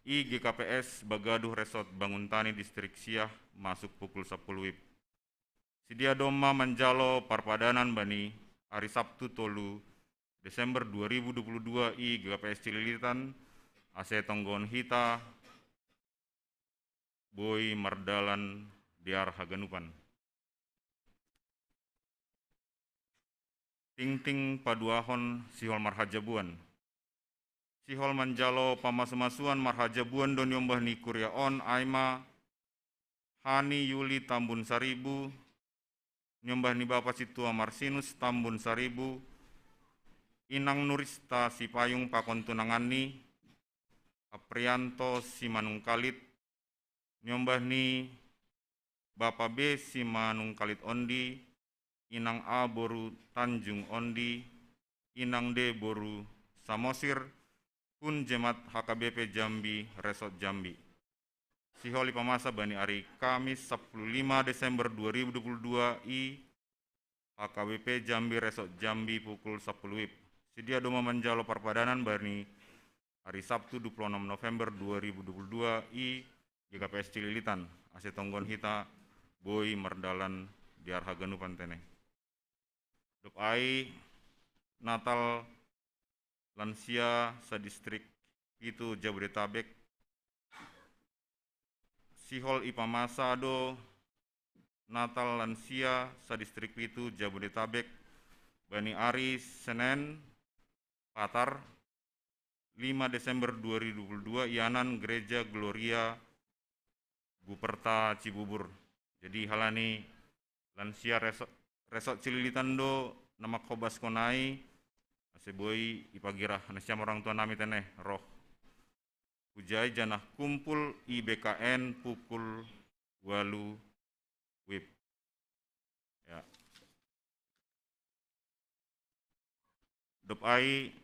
i G K P S Bagaduh Resort Banguntani Distrik Siah masuk pukul sapuluh wib. Sidia domma manjalo parpadanan bani ari Sabtu tolu Desember dua ribu dua puluh dua i G K P S Cililitan, ase tonggohon hita boi mardalan dear haganupan. Tingting paduahon sihol marhajabuan. Sihol manjalo pamasu-masuan marhajabuan do niombah ni kuria on, ai ma Hani Yuli Tambun Saribu, niombah ni bapa sintua Marsinus Tambun Saribu, inang Nurista Sipayung pakon tunanganni, Aprianto Simanungkalit, niombah ni bapa B Simanungkalit ondi, inang A boru Tanjung ondi, inang D boru Samosir, hun jemaat H K B P Jambi Resort Jambi. Sihol ipamasa bani ari Kamis sapuluh lima Desember dua ribu dua puluh dua i H K B P Jambi Resort Jambi pukul sapuluh wib. Sidia domma manjalo parpadanan bani ari Sabtu dua puluh enam November dua ribu dua puluh dua i G K P S Cililitan, ase tonggohon hita boi mardalan dear haganupan tene. Dob ai Natal lansia sadistrik pitu Jabodetabek, sihol ipamasa do Natal lansia sadistrik pitu Jabodetabek bani ari Senen Patar lima Desember dua ribu dua puluh dua, ianan Gereja Gloria Guperta Cibubur. Jadi halani lansia Resort, Resort Cililitan do na manghobaskon ai, ase boi ipagira nasiam orang tua nami tene roh hujai janah kumpul i B K N pukul walu wib. Ya. Dob ai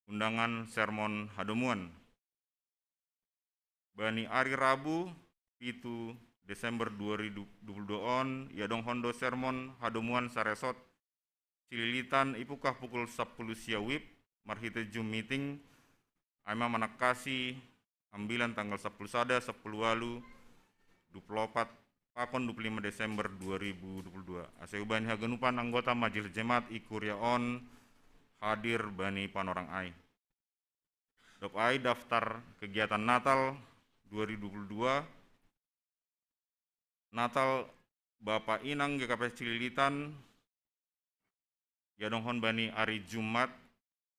undangan sermon hadomuan. Bani ari Rabu pitu Desember dua ribu dua puluh dua on, iadonghon do sermon hadomuan saresort Cililitan ipungkah pukul sapuluh sia wib marhite Zoom meeting, ai ma manangkasi ambilan tanggal sapuluh sada, sapuluh walu, dua puluh opat, pakon dua puluh lima Desember dua ribu dua puluh dua. Ase hubani haganupan anggota Majelis Jemaat i kuria on hadir bani panorang ai. Dob ai daftar kegiatan Natal dua ribu dua puluh dua, Natal Bapa Inang G K P S Cililitan, iadonghon bani ari Jumat,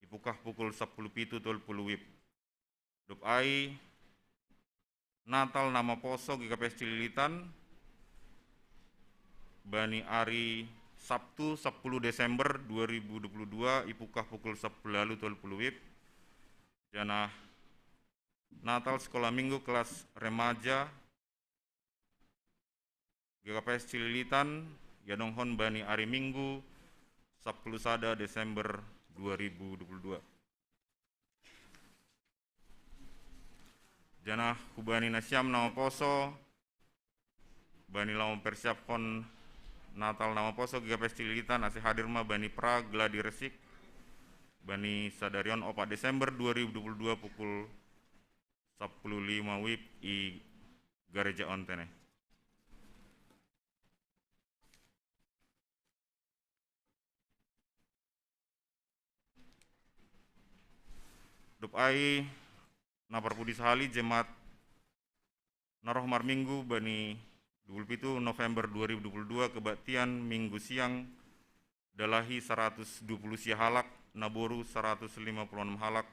ipukah pukul sapuluh pitu tolu puluh wib. Dob ai Natal na maposo GKPS Cililitan bani ari Sabtu sapuluh Desember dua ribu dua puluh dua, ipukah pukul sapuluh lalu tolu puluh wib. Janah Natal Sekolah Minggu kelas remaja GKPS Cililitan iadonghon bani ari Minggu sapuluh sada Desember dua ribu dua puluh dua. Janah hubani nasiam na maposo bani laho mampersiaphon Natal na maposo GKPS Cililitan, ase hadir ma bani pra gladi resik bani sadari on opat Desember dua ribu dua puluh dua pukul sapuluh lima wib i gareja on tene. Dob ai na parpudi sahali, jemaat na roh marminggu bani dua puluh pitu November dua ribu dua puluh dua, kebaktian Minggu siang, dalahi saratus dua puluh sia halak, na boru saratus lima puluh onom halak,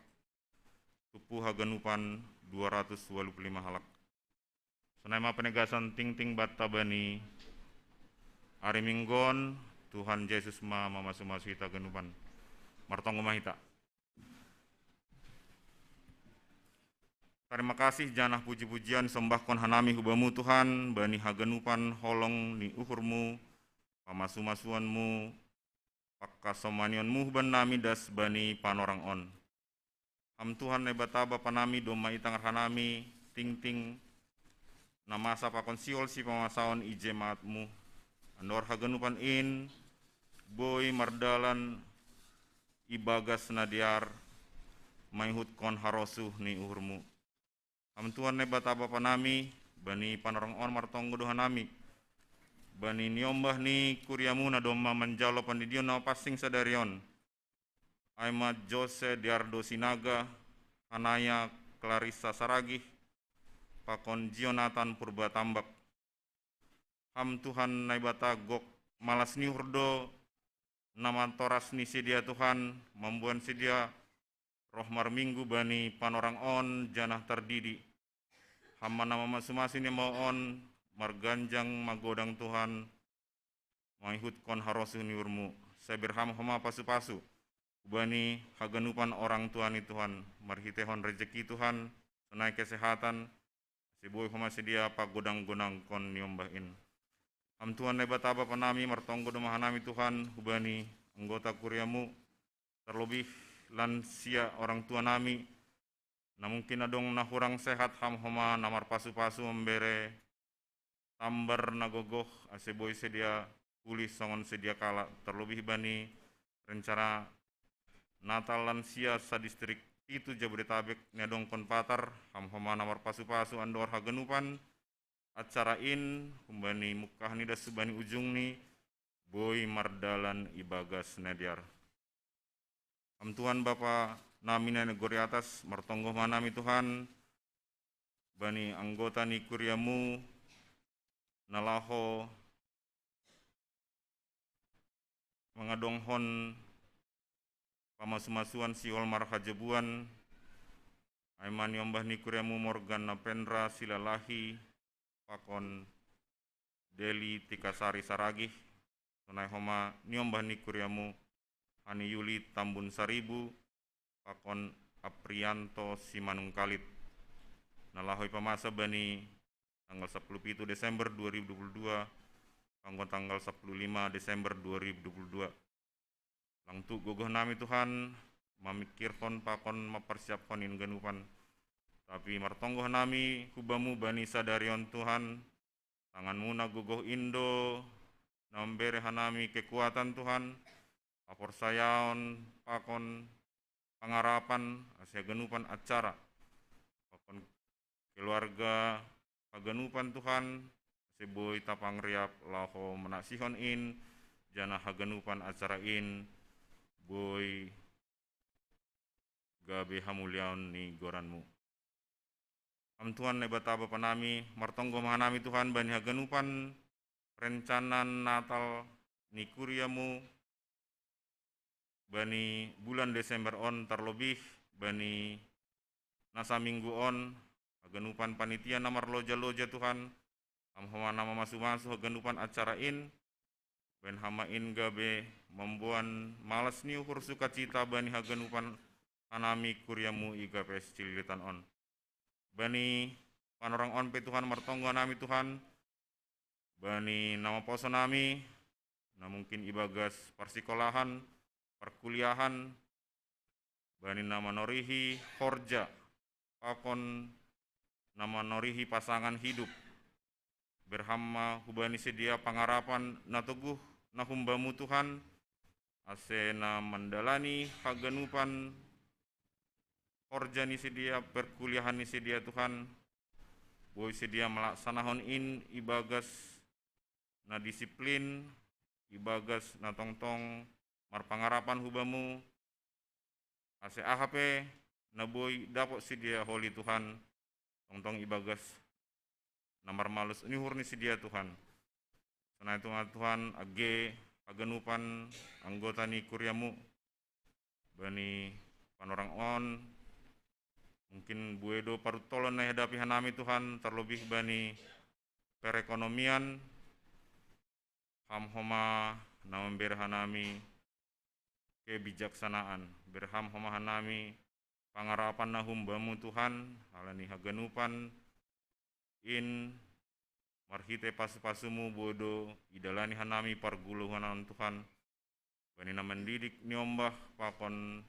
tupu haganupan dua ratus walu puluh lima halak. Sonai ma penegasan tingting banta bani ari Minggu on. Tuhan Jesus ma mamasu-masu hita haganupan. Martonggo ma hita. Tarima kasih janah puji-pujian sombahkon hanami hu Bamu Tuhan, bani haganupan holong ni uhur-Mu, pamasu-masuan-Mu, pangkasomanion-Mu bannami das bani panorang on. Ham Tuhan Naibata Bapa nami, domma itangar hanami tingting na masa pakon sihol sipamasaon i jemaat-Mu. Andor haganupan in boi mardalan ibagas na dear mangihutkon harosuh ni uhur-Mu. Ham Tuhan Naibata Bapa nami, bani panorang on martonggo do hanami bani niombah ni kuria-Mu na domma manjalo pandidion na mapansing sadari on, ai ma Jose Diardo Sinaga, Hanaya Clarissa Saragih, pakon Jonathan Purba Tambak. Ham Tuhan Naibata gok malas ni uhur do na mantoras ni sidea Tuhan, mamboan sidea roh marminggu bani panorang on janah tardidi. Ham ma na mamasu-masu ni embao on marganjang magodang Tuhan, mangihutkon harosuh ni uhur-Mu. Sai berham homa pasu-pasu hubani haganupan orang tua ni Tuhan, marhitehon rejeki Tuhan, sonai kesehatan, ase boi homa sidea pagodang-godangkon niombah in. Ham Tuhan Naibata Bapa nami, martonggo do ma hanami Tuhan hubani anggota kuria-Mu, tarlobih lansia orang tua nami, na mungkin adong na hurang sehat, Ham homa na marpasu-pasu mambere tambar na gogoh, ase boi sidea pulih songon sedia kala, tarlobih bani rencana Natal lansia sadistrik pitu Jabodetabek niadongkon patar. Ham homa na marpasu-pasu andor haganupan acara in, humbani mungkahni das hubani ujungni, boi mardalan ibagas na dear. Ham Tuhan Bapa nami na di gori atas, martonggo ma hanami Tuhan bani anggota ni kuria-Mu na laho mangadonghon pamasu-masuan sihol marhajabuan, ai ma niombah ni kuria-Mu Morgan Napendra Silalahi pakon Deli Tikasari Saragih, sonai homa niombah ni kuria-Mu Hani Yuli Tambun Saribu pakon Aprianto Simanungkalit, na laho ipamasa bani tanggal sapuluh pitu Desember dua ribu dua puluh dua, anggo tanggal sapuluh lima Desember dua ribu dua puluh dua. Lang tuk gogoh nami Tuhan mamingkirhon pakon mamparsiaphon in ganupan. Tapi martonggo nami hu Bamu bani sadari on Tuhan, tangan-Mu na gogoh in do na mambere hanami kekuatan Tuhan, haporsayaon pakon pangarapan, ase haganupan acara pakon keluarga haganupan Tuhan, ase boi tapangriap laho manasihon in, janah haganupan acara in boi gabe hamuliaon ni goran-Mu. Ham Tuhan Naibata Bapa nami, martonggo ma hanami Tuhan bani haganupan rencana Natal ni kuria-Mu, bani bulan Desember on, terlebih bani nasa minggu on, haganupan panitia na marloja-loja Tuhan, ham homa na mamasu-masu haganupan acara in, bahen hama in gabe mamboan malas ni uhur sukacita bani haganupan hanami kuriamu i K P S Cililitan on. Bani panorang on pe Tuhan martonggo hanami Tuhan, bani na maposo nami, na mungkin ibagas parsikolahan, parkuliahan, bani na manorihi horja, pakon na manorihi pasangan hidup. Berham ma hubani sidea pangarapan na toguh na humbamu Tuhan, ase na mandalani haganupan horja ni sidea, perkuliahan ni sidea Tuhan, boi sidea malaksanahon in ibagas na disiplin, ibagas na tongtong marpangarapan hubamu, ase aha pe na boi dapot sidea holi Tuhan, tongtong ibagas na marmalus ni uhur ni sidea Tuhan. Sonai Tuhan, Tuhan, age haganupan anggota ni kuriamu, bani panorang on, mungkin bue do paruntolon na ihadapi hanami Tuhan, terlebih bani perekonomian, ham homa na mambere hanami kebijaksanaan, berham homa hanami pangarapan na humbamu Tuhan, halani haganupan in marhite pasu-pasumu boi do idalani hanami pargoluhan on Tuhan, bani na mandidik niombah pakon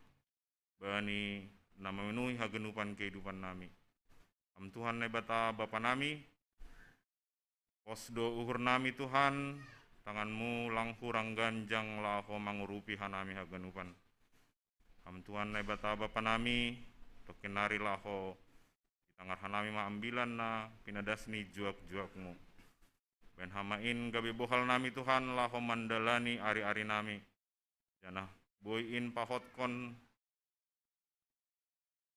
bani na mamenuhi haganupan kehidupan nami. Ham Tuhan Naibata Bapa nami, pos do uhur nami Tuhan, tanganmu lang hurang ganjang laho mangurupi hanami haganupan. Ham Tuhan Naibata Bapa nami, tongkin nari laho itangar hanami ma ambilan na pinadas ni juak-juakmu. Bahen hama in gabe bohal nami Tuhan laho mandalani ari-ari nami. Janah boi in pahotkon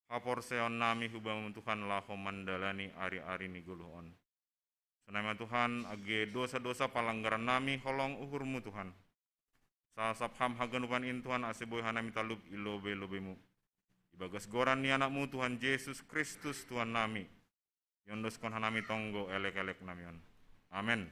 haporseaon nami hubamu Tuhan laho mandalani ari-ari ni goluh on. Sonai ma Tuhan, age dosa-dosa palanggaran nami holong uhurmu Tuhan. Sasap ham haganupan in Tuhan, ase boi hanami talup i lobei-lobeimu. Ibagas goran ni Anakmu Tuhan Jesus Kristus Tuhan nami, iondoskon hanami tonggo elek-elek nami on. Amen.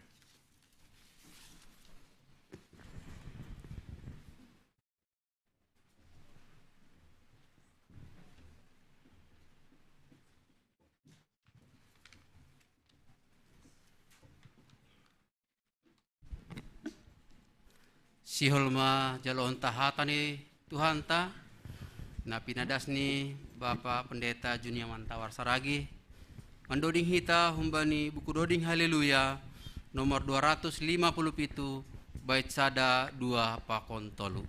Sihol ma jaloon ta hata ni Tuhanta, na pinadas ni Bapa Pendeta Junia Mantawar Saragi, mandoding hita humbani buku Doding Haleluya, nomor dua ratus lima puluh pitu, bait sada, dua, pakon tolu.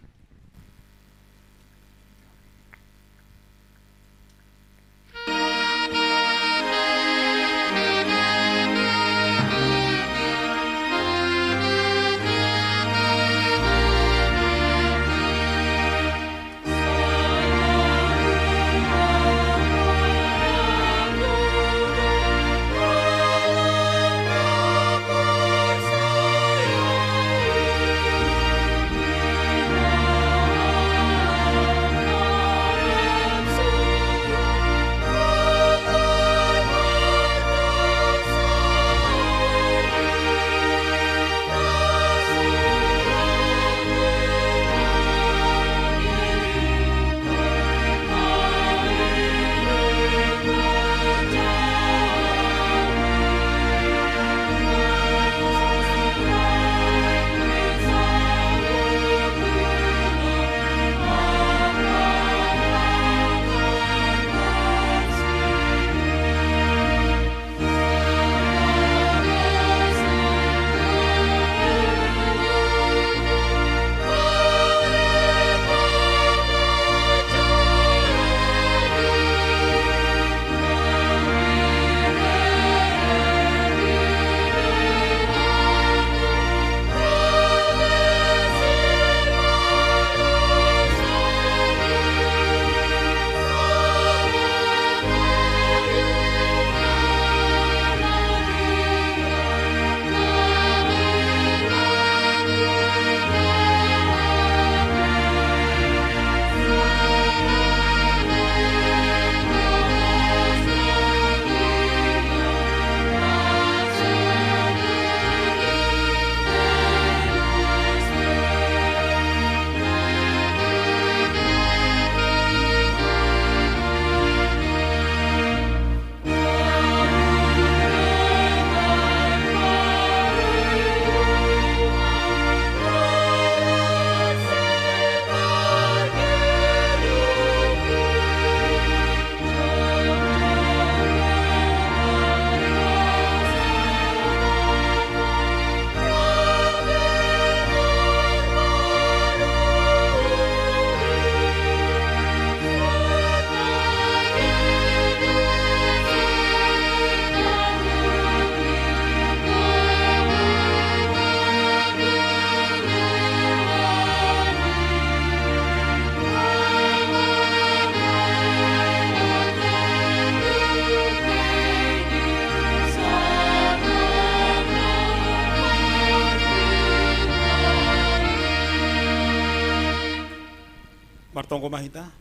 Tonggo mahita.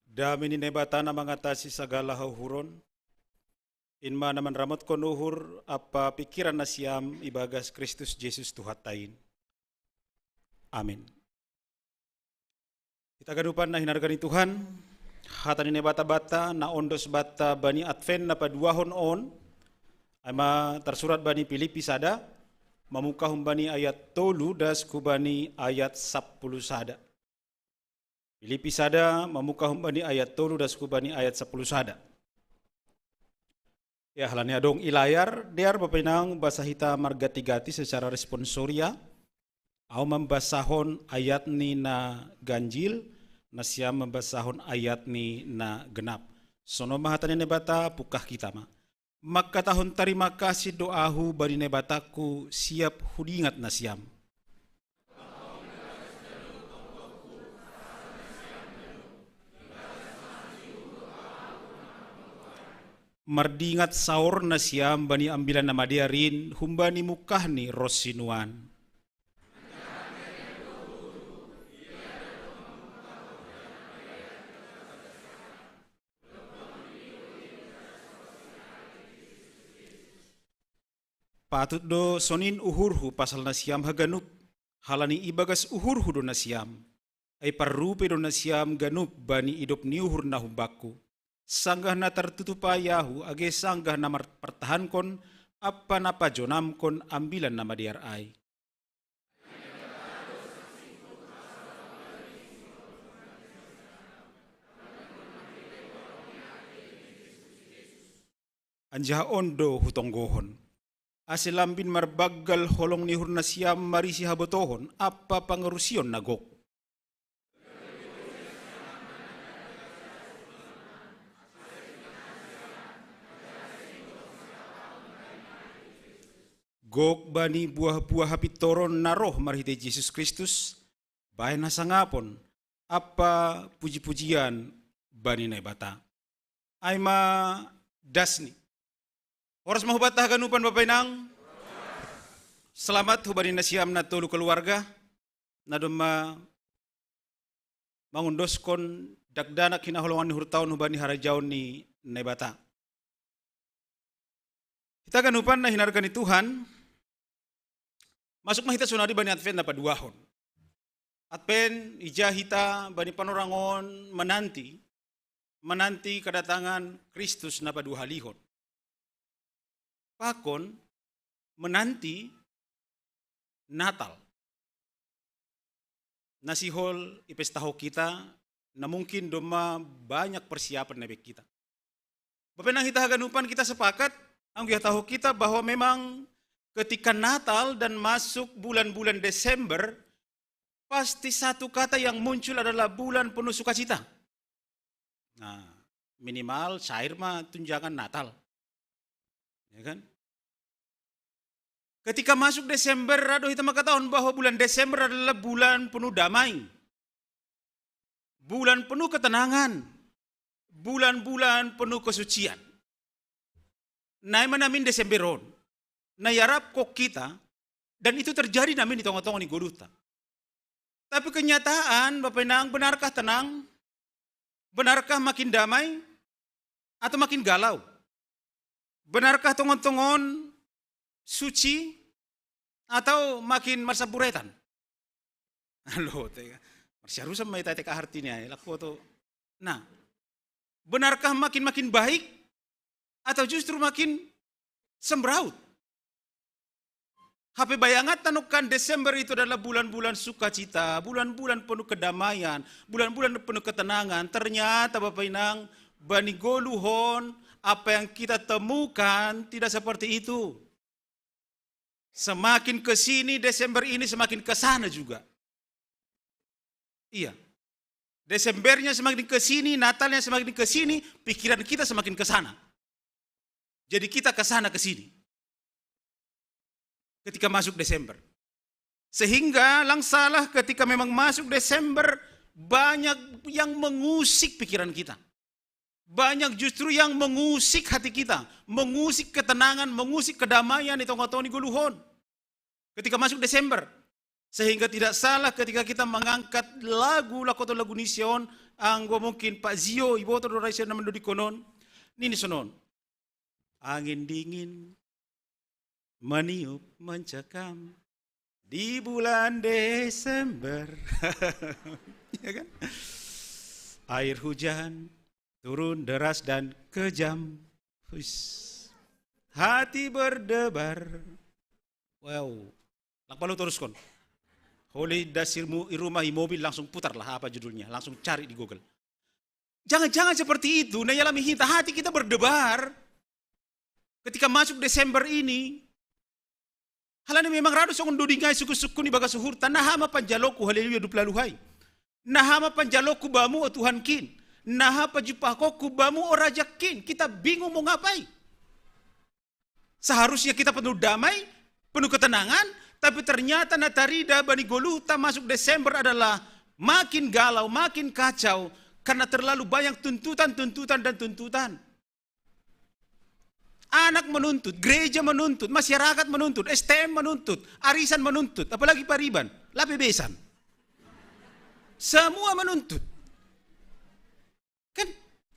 Dame ni Naibata na mangatasi sagala hauhuron, in ma na manramotkon uhur ampa pikiran nasiam ibagas Kristus Jesus Tuhanta in. Amin. Hita ganupan na hinarga ni Tuhan, hata ni Naibata banta na ondos banta bani Advent na paduahon on, ai ma tarsurat bani Pilipi sada, mamungkah humbani ayat tolu das hubani ayat sapuluh sada. Pilipi sada, mamungkah humbani ayat tolu das hubani ayat sapuluh sada. Ya, halani adong i layar, dear bapenang basa hita margati-gati secara responsoria, au mambasahon ayat ni na ganjil, nasiam mambasahon ayat ni na genap. Sono ma hata ni Naibata, pungkah hita ma. Mangkatahon tarima kasih do ahu bani Naibatangku siap hudingat nasiam. Mardingat saor nasiam bani Ambilan Namadearin humbani mungkahni ros sinuan. Patut do sonin uhurhu pasal nasiam haganup, halani ibagas uhurhu do nasiam. Ai parrupe do nasiam ganup bani idop ni uhur na humbakku. Sanggah na tartutup ai ahu age sanggah na marpartahankon ampa na pajonamkon Ambilan Namadear ai. Anjaha on do hutonggohon, ase lambin marbanggal holong ni uhur nasiam marisi habotohon ampa pangarusion na gok. Gok bani buah-buah hapintoron na roh marhitei Jesus Kristus, bahen hasangapon ampa puji-pujian bani Naibata. Ai ma dasni. Horas ma hubanta haganupan, Bapa Inang. Selamat hubani nasiam na tolu keluarga na domma mangondoskon dakdanak hinaholongan ni uhurta on hubani harajaon ni Naibata. Hita ganupan na hinarga ni Tuhan, masuk ma hita sonari bani Advent na paduahon. Advent, ija hita bani panorang on menanti, menanti kedatangan Kristus na paduahalihon. Pakon menanti Natal. Na sihol ipestahon hita, na mungkin domma banyak persiapan na ibaen hita. Bapa Inang, hita haganupan, kita sepakat, anggo ihatahon hita bahwa memang ketika Natal dan masuk bulan-bulan Desember, pasti satu kata yang muncul adalah bulan penuh sukacita. Nah, minimal cair ma tunjangan Natal. Ya kan? Ketika masuk Desember, rado hita mangkatahon bahwa bulan Desember adalah bulan penuh damai, bulan penuh ketenangan, bulan-bulan penuh kesucian. Na i ma namin Desember on, na iarapkon hita, dan itu terjadi namin di tonga-tonga ni ngolunta. Tapi kenyataan, Bapa Inang, benarkah tenang? Benarkah makin damai? Atau makin galau? Benarkah tongon-tongon suci atau makin marsamburetan? Alo, te, marsiarusan ma hita te, artina ai, laku tu. Nah, benarkah makin-makin baik atau justru makin semraut? Hape bayanganta nangkin Desember itu adalah bulan-bulan sukacita, bulan-bulan penuh kedamaian, bulan-bulan penuh ketenangan. Ternyata, Bapa Inang, bani ngoluhon, apa yang kita temukan tidak seperti itu. Semakin ke sini, Desember ini semakin ke sana juga. Iya. Desembernya semakin ke sini, Natalnya semakin ke sini, pikiran kita semakin ke sana. Jadi kita ke sana ke sini. Ketika masuk Desember. Sehingga lang salah ketika memang masuk Desember, banyak yang mengusik pikiran kita. Banyak justru yang mengusik hati kita, mengusik ketenangan, mengusik kedamaian di tonga-tonga ni ngoluhon. Ketika masuk Desember, Sehingga tidak salah ketika kita mengangkat lagu, lakoto lagu ni si on, anggo mungkin Pak Zio, iboto do raisa na mandodikonon, nini sonon. Angin dingin meniup mencekam di bulan Desember. Ya kan? Air hujan turun deras dan kejam. Hush. Hati berdebar. Wow. Lang palu terus kon. Holi dasirmu i rumah i mobil, langsung putarlah apa judulnya, langsung cari di Google. Jangan-jangan seperti itu na ialami hita, hati kita berdebar ketika masuk Desember ini. Halani memang radu songon dodingai sukun-sukun i bagas uhurta, na hama panjaloku, haleluya, dupla luhai. Na hama panjaloku bamu o Tuhankin. Na hama pajumpahonku bamu o Rajakin. Kita bingung mau ngapai. Seharusnya kita penuh damai, penuh ketenangan, tapi ternyata na tarida bani goluhta masuk Desember adalah makin galau, makin kacau, karena terlalu banyak tuntutan, tuntutan, dan tuntutan. Anak menuntut, gereja menuntut, masyarakat menuntut, S T M menuntut, arisan menuntut, apalagi pariban, lape besan. Semua menuntut. Kan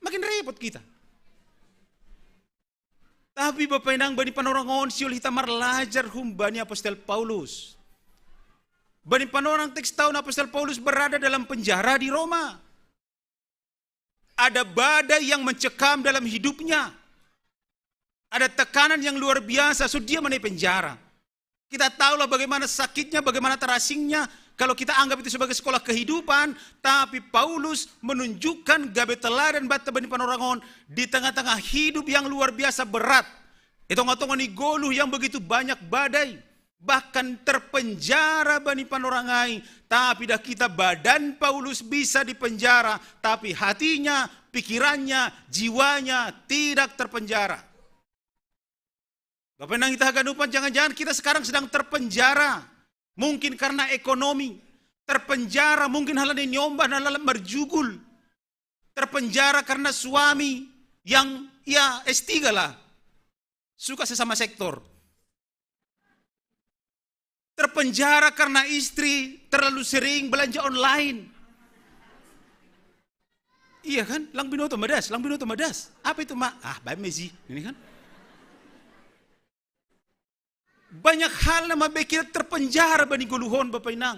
makin repot kita. Tapi Bapa Inang, bani panorang on sihol hita marlajar humbani apostel Paulus. Bani panorang teks taon apostel Paulus berada dalam penjara di Roma. Ada badai yang mencekam dalam hidupnya. Ada tekanan yang luar biasa, so dia menai penjara. Kita tahulah bagaimana sakitnya, bagaimana terasingnya. Kalau kita anggap itu sebagai sekolah kehidupan, tapi Paulus menunjukkan gabe teladan banta bani panorang on di tengah-tengah hidup yang luar biasa berat. Di tengah-tengah ni goluh yang begitu banyak badai, bahkan terpenjara bani panorang ai, tapi dah kita badan Paulus bisa dipenjara, tapi hatinya, pikirannya, jiwanya tidak terpenjara. Bapa Inang hita haganupan, jangan-jangan kita sekarang sedang terpenjara. Mungkin karena ekonomi. Terpenjara mungkin halani niombah na lalap marjugul. Terpenjara karena suami yang, ya, S tiga lah. Suka sesama sektor. Terpenjara karena istri terlalu sering belanja online. Iya kan? Lang binoto ma das, lang binoto ma das. Apa itu, Mak? Ah, bae mezi. Ini kan? Banyak hal na mambuat kita terpenjara bani goluh on, Bapa Inang.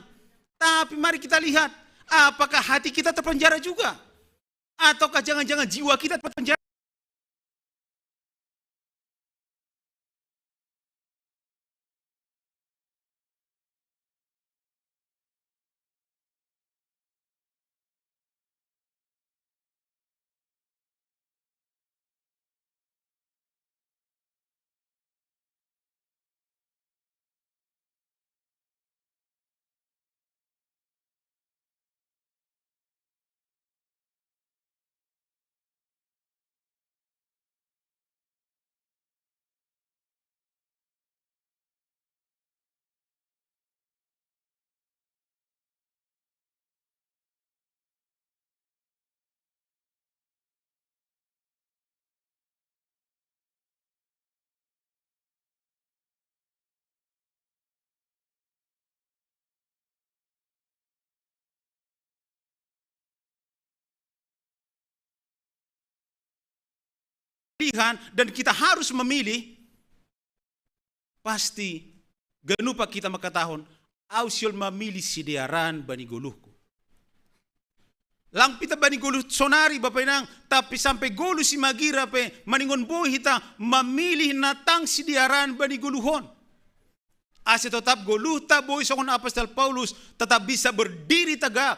Tapi mari kita lihat, apakah hati kita terpenjara juga? Ataukah jangan-jangan jiwa kita terpenjara? Pilihan dan kita harus memilih, pasti ganupa hita mangkatahon, au sihol mamilih sidearan bani goluhku. Lang hita bani goluh sonari, Bapa Inang, tapi sampe goluh simagira pe maningon boi hita mamilih na tang sidearan bani goluh on. Ase totap goluhta boi songon apostel Paulus, tetap bisa berdiri tegak.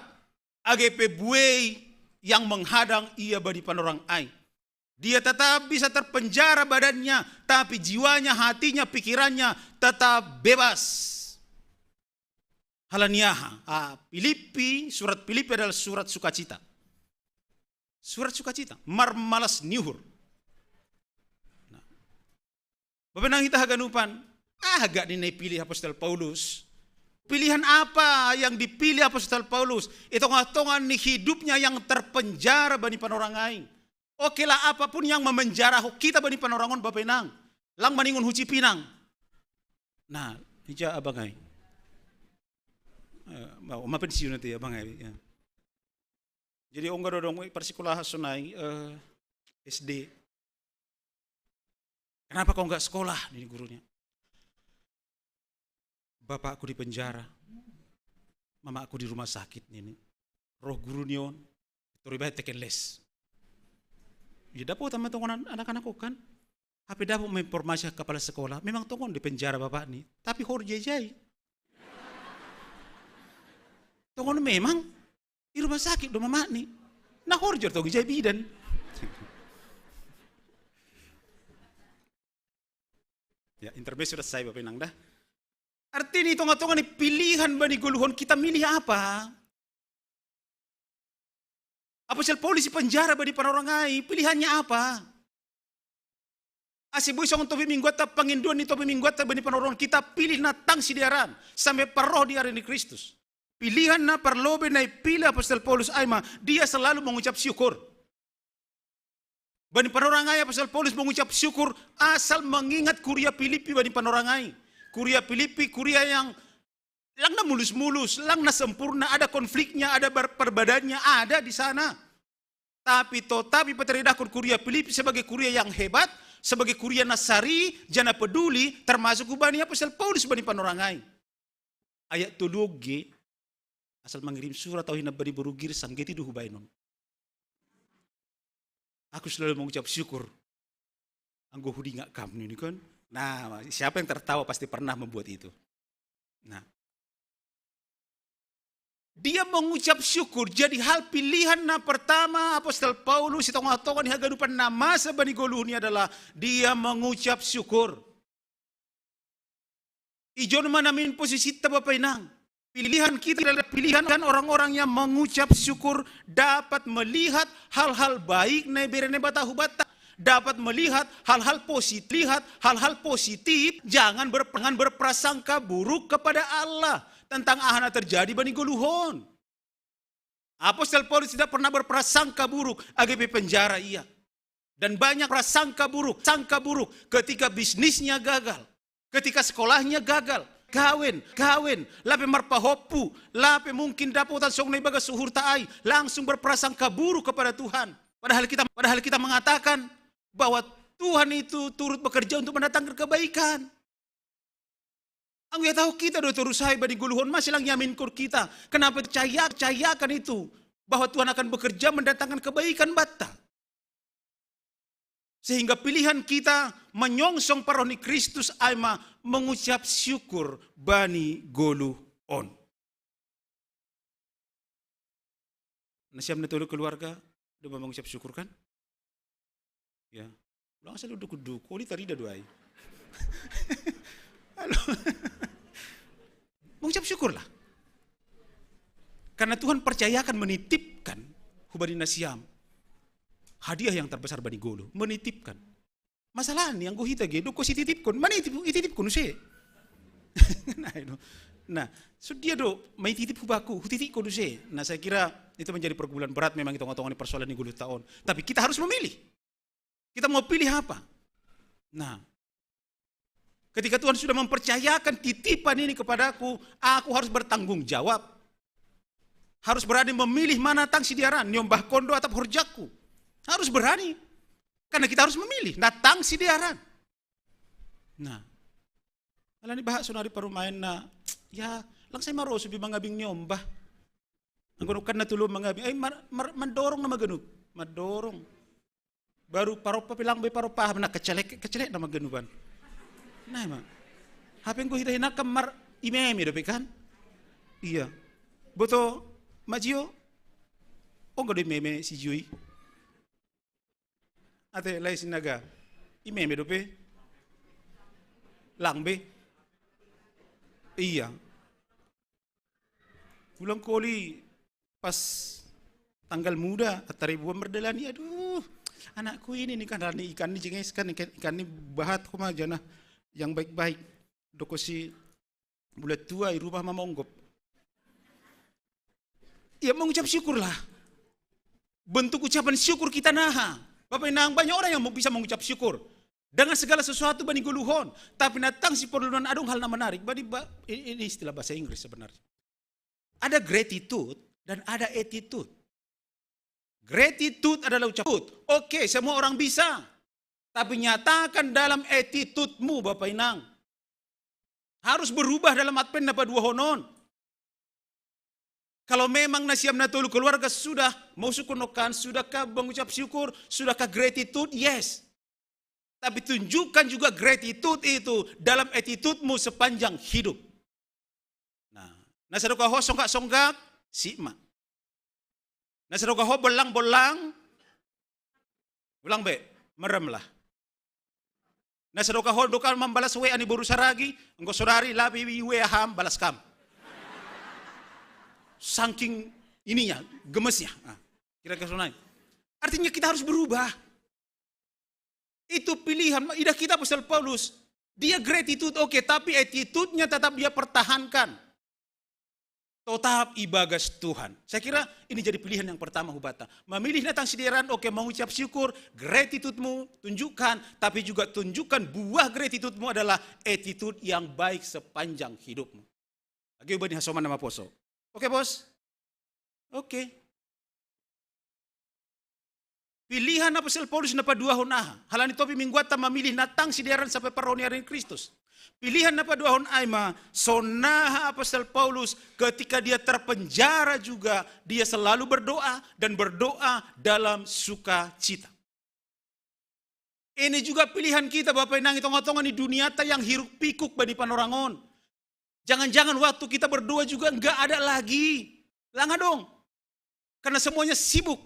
Age pe buei yang menghadang ia bani panorang ai. Dia tetap bisa terpenjara badannya, tapi jiwanya, hatinya, pikirannya tetap bebas. Halani aha? Ah, Filipi, surat Filipi adalah surat sukacita. Surat sukacita, marmalas ni uhur. Nah, Bapa Inang hita haganupan, aha gak ni na ipilih apostel Paulus? Pilihan apa yang dipilih apostel Paulus? Di tengah-tengah ni hidupnya yang terpenjara bani panorang ai. Oke lah, apapun yang memenjara kita bani panorang on, Bapa Inang. Lang maningon hu Cipinang. Nah, ija abang ai. Eh, mau ma pensiun nanti ya bang ya. Jadi ongga dodong parsikolahan sonai, eh, S D. Kenapa kau nggak sekolah? Ini gurunya. Bapakku di penjara, mamaku di rumah sakit ini. Roh guru nion, tori bae teken les. Ya dapat sama tongonan anak-anak kau kan. Hape dapat menginformasi kepala sekolah, memang tongon di penjara bapak ni, tapi horja jai. Tongon memang di rumah sakit do mamak ni. Nah horja tongon jai bidan. Ya, intermezzo sudah saya bapak inang dah. Artinya tonga-tonga ni pilihan bani goluhon kita milih apa? Apostel Paulus di penjara bani panorangai, pilihannya apa? Asi bui songon topi mingguanta panginduan ni topi mingguanta bani panorangai kita pilih na tang sidearan sampai parroh di ari ni Kristus. Pilihan na parlobe na ipilih apostel Paulus ai ma dia selalu mengucap syukur. Bani panorangai apostel Paulus mengucap syukur asal mengingat kuria Filipi bani panorangai. Kuria Filipi kuria yang lang na mulus-mulus, lang na sempurna, ada konfliknya, ada perbedanya, ada di sana. Tapi tetapi peteridahkon kuria Filipi sebagai kuria yang hebat, sebagai kuria nasari, jana peduli, termasuk hubani apostel Paulus bani panorangai. Ayat toluge, asal mengirim surat atau hina bani boru Girsang, geti duhu baenon. Aku selalu mengucap syukur. Anggo hudingak kam ini kan. Nah, siapa yang tertawa pasti pernah membuat itu. Nah, dia mengucap syukur. Jadi hal pilihan na pertama apostel Paulus di tonga-tonga ni haganupan na masa bani goluh ni adalah dia mengucap syukur. Ijon ma namin posisinta bapak inang. Pilihan kita adalah pilihan kan orang-orang yang mengucap syukur dapat melihat hal-hal baik na ibere Naibata hubanta. Dapat melihat hal-hal positif, lihat hal-hal positif, jangan berpengan berprasangka buruk kepada Allah tentang ahana terjadi bani goluhon. Apostel Paulus tidak pernah berprasangka buruk, agar penjara ia. Dan banyak prasangka buruk, sangka buruk ketika bisnisnya gagal, ketika sekolahnya gagal, kawin, kawin, lape marpahompu, lape mungkin dapotan songon na ibagas suhurta ai, langsung berprasangka buruk kepada Tuhan. Padahal kita padahal kita mengatakan bahwa Tuhan itu turut bekerja untuk mendatangkan kebaikan. Anggo ia tahu kita do torus hai bani goluhon masih lang yamin kur kita. Kenapa percaya percayakan itu bahwa Tuhan akan bekerja mendatangkan kebaikan batta. Sehingga pilihan kita menyongsong parroh ni Kristus ai ma mengucap syukur bani goluhon. Nasiam na tolu keluarga do mengucap syukur kan? Ya. Ulang asal dukut-dukut, oli tarida do ai. Mengucap syukurlah. Karena Tuhan percayakan menitipkan hubani nasiam hadiah yang terbesar bani goluh, menitipkan. Masalah ni anggo hita ge, doko sititipkon, mana ititipkon use. Nah, itu. Nah, so dia do, mai titip hubaku, hutitikkon use. Nah, saya kira itu menjadi pergumulan berat memang di tengah-tengah persoalan di goluh taon. Tapi kita harus memilih. Kita mau pilih apa? Nah, ketika Tuhan sudah mempercayakan titipan ini kepadaku, aku harus bertanggung jawab. Harus berani memilih mana tang sidearan, nyombah kondo atau horjakku. Harus berani. Karena kita harus memilih, na tang sidearan. Nah, alani bahat sonari parumaen na, ya, lang sai maroso bi mangabing nyombah. Anggo kan na tolu mangabing, ai mar, mar, mandorong na maganup, mandorong. Baru parompa pe lang be parompa na kecelek kecelek na maganupan. Nah, ma. Hape anggo hita hinaka mar imeme dope kan? Iya. Boto majio. Oh, gado imeme si Jui. Ate lai sinaga. Imeme dope. Lang be. Iya. Ulang koli pas tanggal muda ataribuan mardalani, aduh, anakku ini nih kan, ikan ni jenges kan, ikan ni bahat koma jana yang baik-baik. Dokosi bulan tua di rumah mamonggop. Ya mengucap syukurlah. Bentuk ucapan syukur kita naha. Bapak Inang, banyak orang yang bisa mengucap syukur dengan segala sesuatu bani goluhon. Tapi na tang si porluan adong hal na menarik. Bani ini istilah bahasa Inggris sebenarnya. Ada gratitude dan ada attitude. Gratitude adalah ucapan, oke, semua orang bisa. Tapi nyatakan dalam attitude-mu, Bapak Inang. Harus berubah dalam Advent na paduahonon. Kalau memang na siam na tolu keluarga sudah mau syukur nokan, sudahkah mengucap syukur, sudahkah gratitude? Yes. Tapi tunjukkan juga gratitude itu dalam attitude-mu sepanjang hidup. Nah, na sadokah ho songgak-songgak, sima. Na sadokah ho bollang-bollang, ulang be, meremlah. Na sadokah ho dokah mambalas W A ni boru saragi, enggo sodari labi W A ham, balas kam. Saking ininya, gemesnya. Nah, kira-kira sonai. Artinya kita harus berubah. Itu pilihan, idah kita apostel Paulus. Dia gratitude, oke, tapi attitude-nya tetap dia pertahankan. Tetap ibagas Tuhan. Saya kira ini jadi pilihan yang pertama hubata. Memilih na tang sideran, oke, mengucap syukur, gratitude-mu tunjukkan, tapi juga tunjukkan buah gratitude-mu adalah attitude yang baik sepanjang hidupmu. Lagi ubah ni hasoman nama poso. Oke, Bos? Oke. Pilihan apostel Paulus na paduahon aha? Halani topi mingguanta memilih na tang sideran sampai paroniarin Kristus. Pilihan na paduahon ai ma, sonnaha apostel Paulus ketika dia terpenjara juga, dia selalu berdoa dan berdoa dalam sukacita. Ini juga pilihan kita, Bapak Inang, i tonga-tonga ni duniata yang hiruk pikuk bani panorangon. Jangan-jangan waktu kita berdoa juga nggak ada lagi. Langa dong. Karena semuanya sibuk.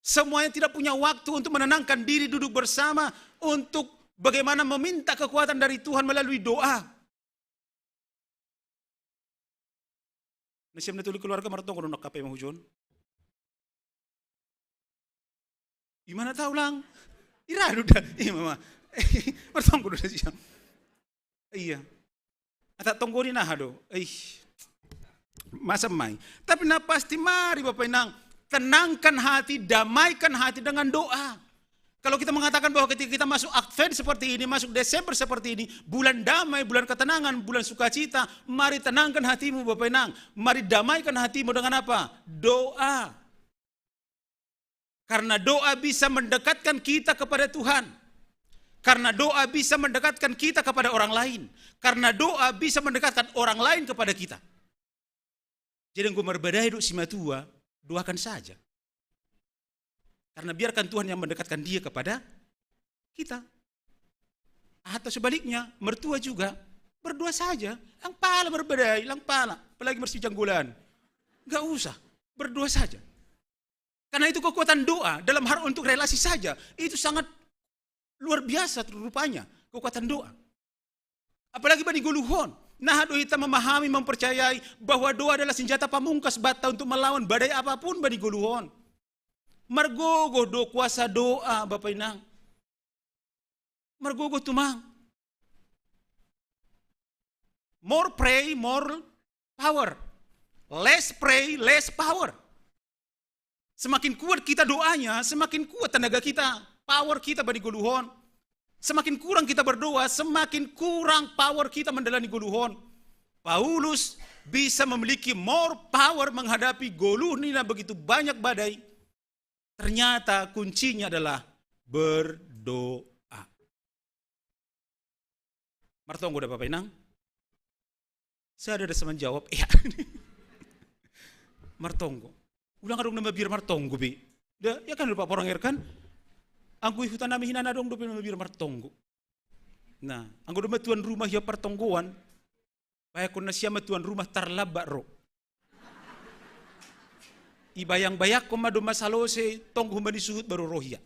Semuanya tidak punya waktu untuk menenangkan diri, duduk bersama, untuk bagaimana meminta kekuatan dari Tuhan melalui doa. Na siam na tolu keluarga martonggo do na K P M hujon. Imana tahu lang. Iradu da. Ima ma. Martonggo do na siam. Iya. Ata tonggo ni naha do. Ih. Masa mai. Tapi na pasti mari Bapak Inang, tenangkan hati, damaikan hati dengan doa. Kalau kita mengatakan bahwa ketika kita masuk Advent seperti ini, masuk Desember seperti ini, bulan damai, bulan ketenangan, bulan sukacita, mari tenangkan hatimu Bapak Inang, mari damaikan hatimu dengan apa? Doa. Karena doa bisa mendekatkan kita kepada Tuhan. Karena doa bisa mendekatkan kita kepada orang lain. Karena doa bisa mendekatkan orang lain kepada kita. Jadi enggo marbadai do simatua, doakan saja. Karena biarkan Tuhan yang mendekatkan dia kepada kita. Atau sebaliknya, mertua juga, berdoa saja. Lang pala marbadai, lang pala. Apalagi marsijanggolan. Nggak usah, berdoa saja. Karena itu kekuatan doa dalam hal untuk relasi saja, itu sangat luar biasa rupanya kekuatan doa. Apalagi bani goluhon. Nah, do hita memahami, mempercayai bahwa doa adalah senjata pamungkas banta untuk melawan badai apapun bani goluhon. Margogo do kuasa doa, Bapak Inang. Margogo tumang. More pray, more power. Less pray, less power. Semakin kuat kita doanya, semakin kuat tenaga kita, power kita bani goluhon. Semakin kurang kita berdoa, semakin kurang power kita menjalani goluhon. Paulus bisa memiliki more power menghadapi goluh ni na begitu banyak badai. Ternyata kuncinya adalah berdoa. Martonggo da Bapak Inang? Saya ada sama jawab. Iya. Martonggo. Ulang adong nama biar martonggo be. Da, ya kan Pak Porang Erkan? Anggo i huta nami hinan adong dope nama biar martonggo. Nah, anggo domma tuan rumah ia partonggoan, bayangkon na siama tuan rumah tarlambak ro. Ibayang-bayangkon ma domma salose tonggo humbani suhut baru roh ia.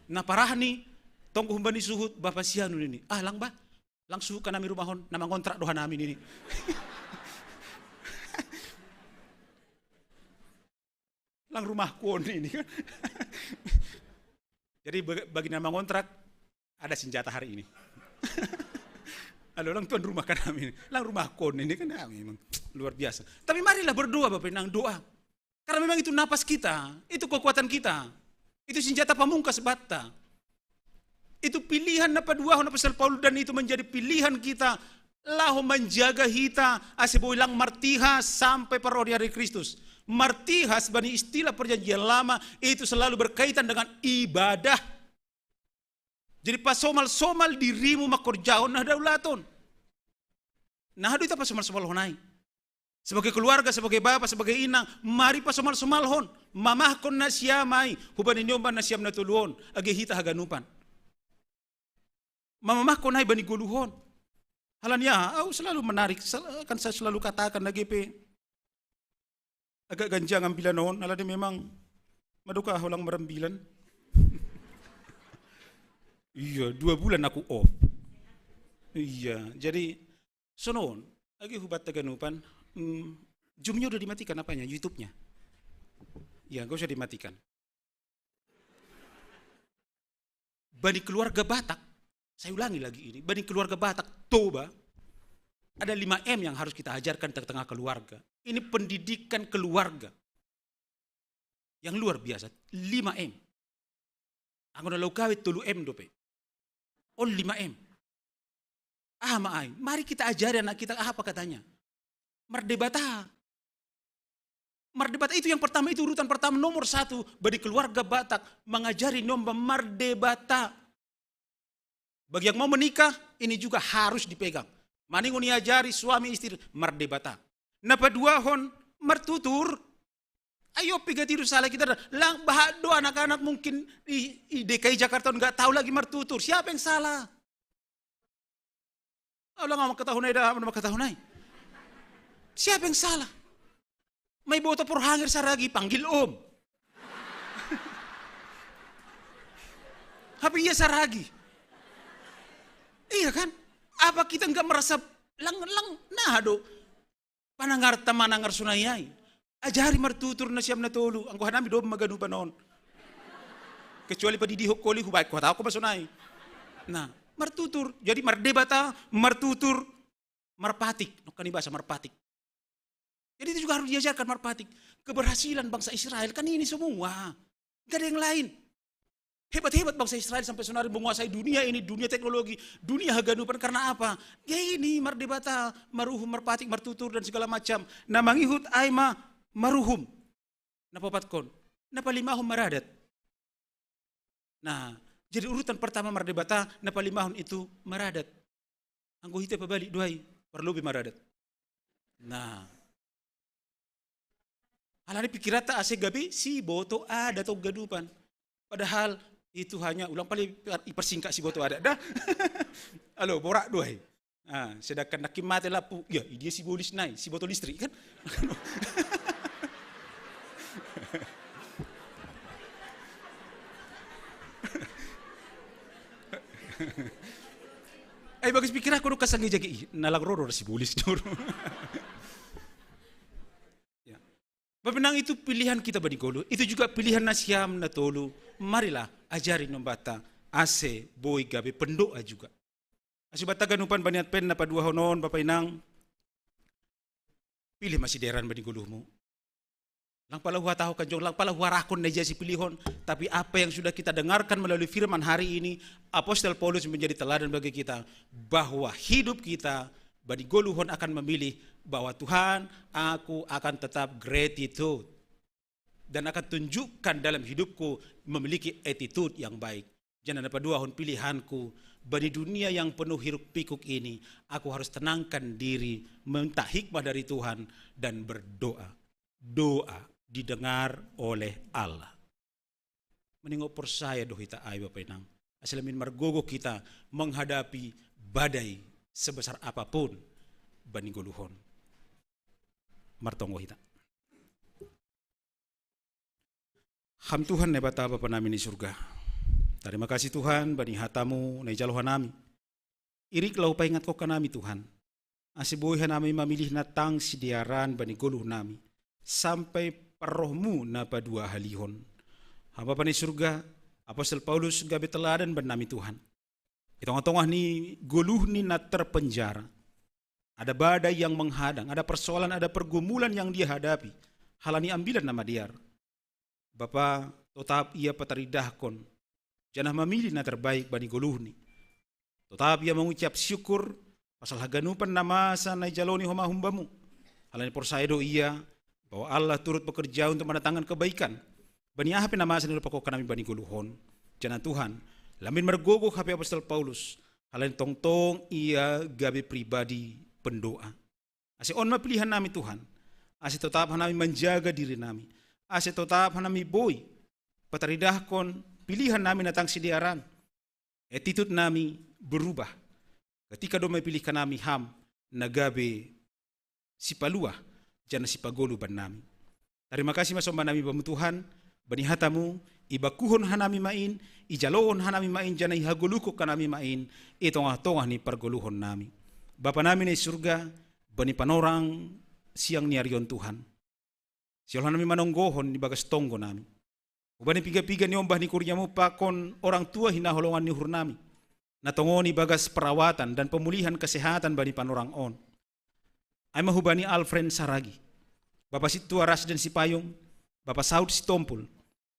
Na parahni tonggo humbani suhut bapa sianu nini. Ah, lang bah, lang suhut hanami rumahon, na mangontrak do hanami nini. Lang rumahku on ini kan. Jadi bagi nama ngontrak ada senjata hari ini. Ada orang tuan rumah kan kami. Lang rumahku on ini kan, ah, memang luar biasa. Tapi marilah berdoa Bapak Inang, doa. Karena memang itu napas kita, itu kekuatan kita. Itu senjata pamungkas banta. Itu pilihan na paduahon apostel Paulus dan itu menjadi pilihan kita Laho manjaga hita ase boi lang martihas sampe parroh ni ari Kristus. Martihas bani istilah perjanjian lama itu selalu berkaitan dengan ibadah. Jadi pasomal-somal dirimu mangkorjahon na daulaton. Na hadu ita pasomal-somalhon ai. Sebagai keluarga, sebagai bapa, sebagai inang, mari pasomal-somalhon. Mamahkon nasiam ai hubani ni omba nasiam na tolu on, age hita haganupan. Mamamahkon ai bani goluhon. Halani aha, au selalu menarik, sel-, kan saya selalu katakan lagi pe. Agak ganjang ambilan on, alani memang madokah holang marambilan. Iya, dua bulan aku off. Iya, jadi sonon, age hubat haganupan, hmm, Zoom-nya udah dimatikan apanya, YouTube-nya? Ya, nggak usah dimatikan. Bani keluarga Batak, saya ulangi lagi ini, bani keluarga Batak, Toba, ada lima M yang harus kita ajarkan di tengah keluarga. Ini pendidikan keluarga yang luar biasa, lima M. Anggo na laho gabe tolu M dope. On lima M. Ah, ma ai, mari kita ajari anak kita apa katanya. Mardebata. Mardebata itu yang pertama, itu urutan pertama, nomor satu bagi keluarga Batak, mangajari ni omba mardebata. Bagi yang mau menikah, ini juga harus dipegang. Maningon iajari suami istri mardebata. Na paduahon, martutur. Ayo pe gati do salah kita da. Lang bahat do anak-anak mungkin i, i D K I Jakarta on nggak tahu lagi martutur. Siapa yang salah? Au lang au mangkatahon ai da, au mangkatahon ai. Siapa yang salah? Mai boto porhanger saragi, panggil om. Hape ia saragi. Iya kan? Apa kita nggak merasa lang, lang, nah do. Panangarta manangar sonai ai. Ajari martutur nasiam na tolu, anggo hanami do haganupan on. Kecuali padidihon koli hubaen, huhatahon ma sonai. Nah, martutur. Jadi mardebata, martutur, marpatik. Nongkan i bahasa marpatik. Jadi itu juga harus diajarkan marpatik. Keberhasilan bangsa Israel kan ini semua. Gak ada yang lain. Hebat-hebat bangsa Israel sampai sonari menguasai dunia ini, dunia teknologi, dunia haganupan. Karena apa? Ya ini, mardebata, maruhum, marpatik, martutur, dan segala macam. Na mangihut ai ma maruhum. Na paopatkon. Na palimahon maradat. Nah, jadi urutan pertama mardebata, na palimahon itu maradat. Anggo hita pabalik do ai, parlobi maradat. Nah. Alani pikiranta ase gabe siboto adat on haganupan. Padahal itu hanya ulang paling ipersingkat siboto adat da. Alo, borat do ai. Ah, sedangkan nangkin mate lampu, ya, i dia sibolis nai, siboto listrik kan? Ai bagas pikir aku do kasang i jagi, ih, na lang ro do sibolis do. Ya. Bapa inang, itu pilihan kita bani goluh, itu juga pilihan nasiam na tolu. Marilah ajari ni ombanta ase boi gabe pendoa juga. Ase banta haganupan bani Advent na paduahon on, bapa inang, pilih ma sidearan bani goluhmu. Lang pala huhatahon kan jong, lang pala huarahkon na ija sipilihon, tapi apa yang sudah kita dengarkan melalui firman hari ini, Apostel Paulus menjadi teladan bagi kita, bahwa hidup kita bani goluh on akan memilih bahwa, "Tuhan, aku akan tetap gratitude dan akan tunjukkan dalam hidupku memiliki attitude yang baik." Janah na paduahon, pilihanku, bani dunia yang penuh hiruk pikuk ini, aku harus tenangkan diri, minta hikmah dari Tuhan, dan berdoa. Doa didengar oleh Allah. Maningon porsaya do hita ai, bapa inang, ase lamin margogoh hita menghadapi badai sebesar apapun bani goluh on. Martonggo hita. Ham Tuhan Naibata, Bapa nami ni surga. Tarima kasih Tuhan bani hatamu na ijalo hanami. Irik laho paingatkon hanami Tuhan, ase boi hanami mamilih na tang sidearan bani goluh nami, sampai parrohmu na paduahalihon. Ham Bapa ni surga, Apostel Paulus gabe teladan bannami Tuhan. Di tongah-tongah ni goluhni na terpenjara, ada badai yang menghadang, ada persoalan, ada pergumulan yang dia hadapi. Halani ambilan na madear, Bapa totap ia pataridahkon, janah mamilih na terbaik bani goluhni. Totap ia mengucap syukur, Pasal haganupan na masa na ijalo ni homa humbamu. Halani porsaya do ia, bahwa Allah turut bekerja untuk mendatangkan kebaikan bani aha pe na masa na nidompakkon hanami bani ngoluhon. Janah Tuhan, lambin margogoh hape apostel Paulus, halani tongtong ia gabe pribadi pendoa. Ase on ma pilihan nami Tuhan, ase totap hanami manjaga diri nami, ase totap hanami boi pataridahkon pilihan nami na tang sidearan. Attitude nami berubah ketika domma ipilihkan nami Ham na gabe sipaluah janah sipagoluh bannami. Tarima kasih ma sombah nami Bamu Tuhan, bani hataMu, ibakuhon hanami ma in, ijalohon hanami ma in, janah ihagoluhkon hanami ma in i tongah-tongah ni pargoluhon nami. Bapa nami na i surga, bani panorang siang ni ari on Tuhan, sihol hanami manonggohon ibagas tonggo nami hubani piga-piga ni ombah ni kuriaMu pakon orang tua hinaholongan ni uhur nami, na tongon ibagas perawatan dan pemulihan kesehatan bani panorang on. Ai ma hubani Alfred Saragi, Bapa Sintua Rasden Sipayung, Bapa Saud Sitompul,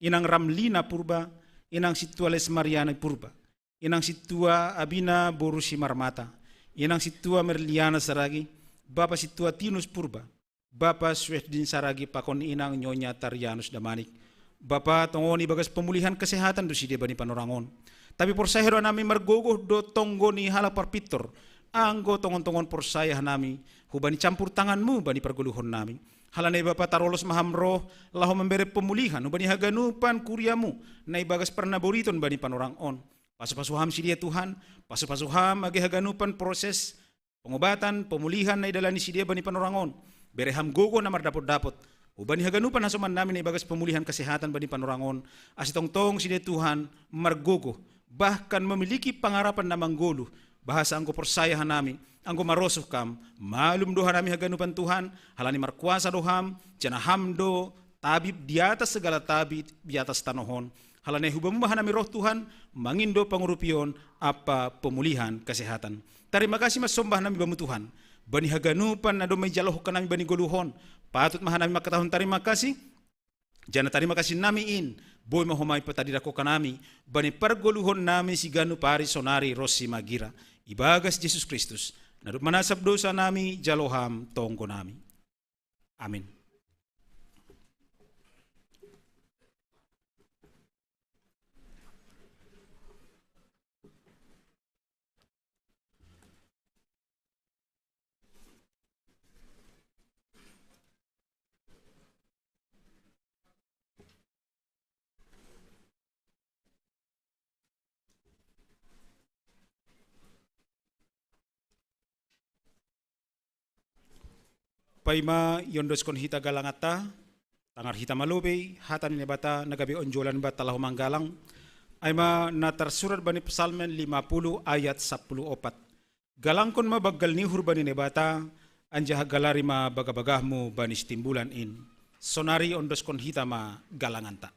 Inang Ramlina Purba, Inang Sintua Lesmariana Purba, Inang Sintua Abina boru Simarmata, Inang Sintua Merliana Saragi, Bapa Sintua Tinus Purba, Bapa Suehdin Saragi pakon Inang Nyonya Tarianus Damanik. Bapa, tongon ibagas pemulihan kesehatan do sidea bani panorang on. Tapi porsaya do hanami margogoh do tonggo ni halak parpintor, anggo tongon-tongon porsaya hanami hubani campur tanganMu bani pargoluhon nami. Halani Bapa, tarolos ma Ham roh laho mambere pemulihan hubani haganupan kuriaMu na ibagas parnaboriton bani panorang on. Pasu-pasu Ham sidea Tuhan, pasu-pasu Ham age haganupan proses pengobatan, pemulihan na idalani sidea bani panorang on. Bere Ham gogoh na mardapot-dapot hubani haganupan hasoman nami na ibagas pemulihan kesehatan bani panorang on, ase tongtong sidea Tuhan margogoh, bahkan memiliki pangarapan na manggoluh, bahasa anggo porsaya hanami, anggo marosuh Kam, malum do hanami haganupan Tuhan, halani markuasa do Ham, janah Ham do tabib di atas segala tabib di atas tanoh on. Halani ai hubamu ma hanami roh Tuhan, mangindo pangurupion ampa pemulihan kesehatan. Tarima kasih ma sombah nami bamu Tuhan, bani haganupan na domma ijalohonkon nami bani goluh on. Patut ma hanami mangkatahon tarima kasih, janah tarima kasih nami in boi ma homa ipatadirakkon hanami bani pargoluhon nami siganup ari sonari ronsi magira. Ibagas Jesus Kristus, na dob manasap dosa nami, jalo Ham tonggo nami. Amin. Paima iondoskon hita galanganta, tangar hita ma lobei hata ni Naibata na gabe onjolan banta laho manggalang. Ai ma na tarsurat bani Psalmen lima puluh ayat sapuluh opat. Galangkon ma banggal ni uhur bani Naibata, anjaha galari ma bagabagahmu bani sitimbulan in. Sonari ondoskon hita ma galanganta.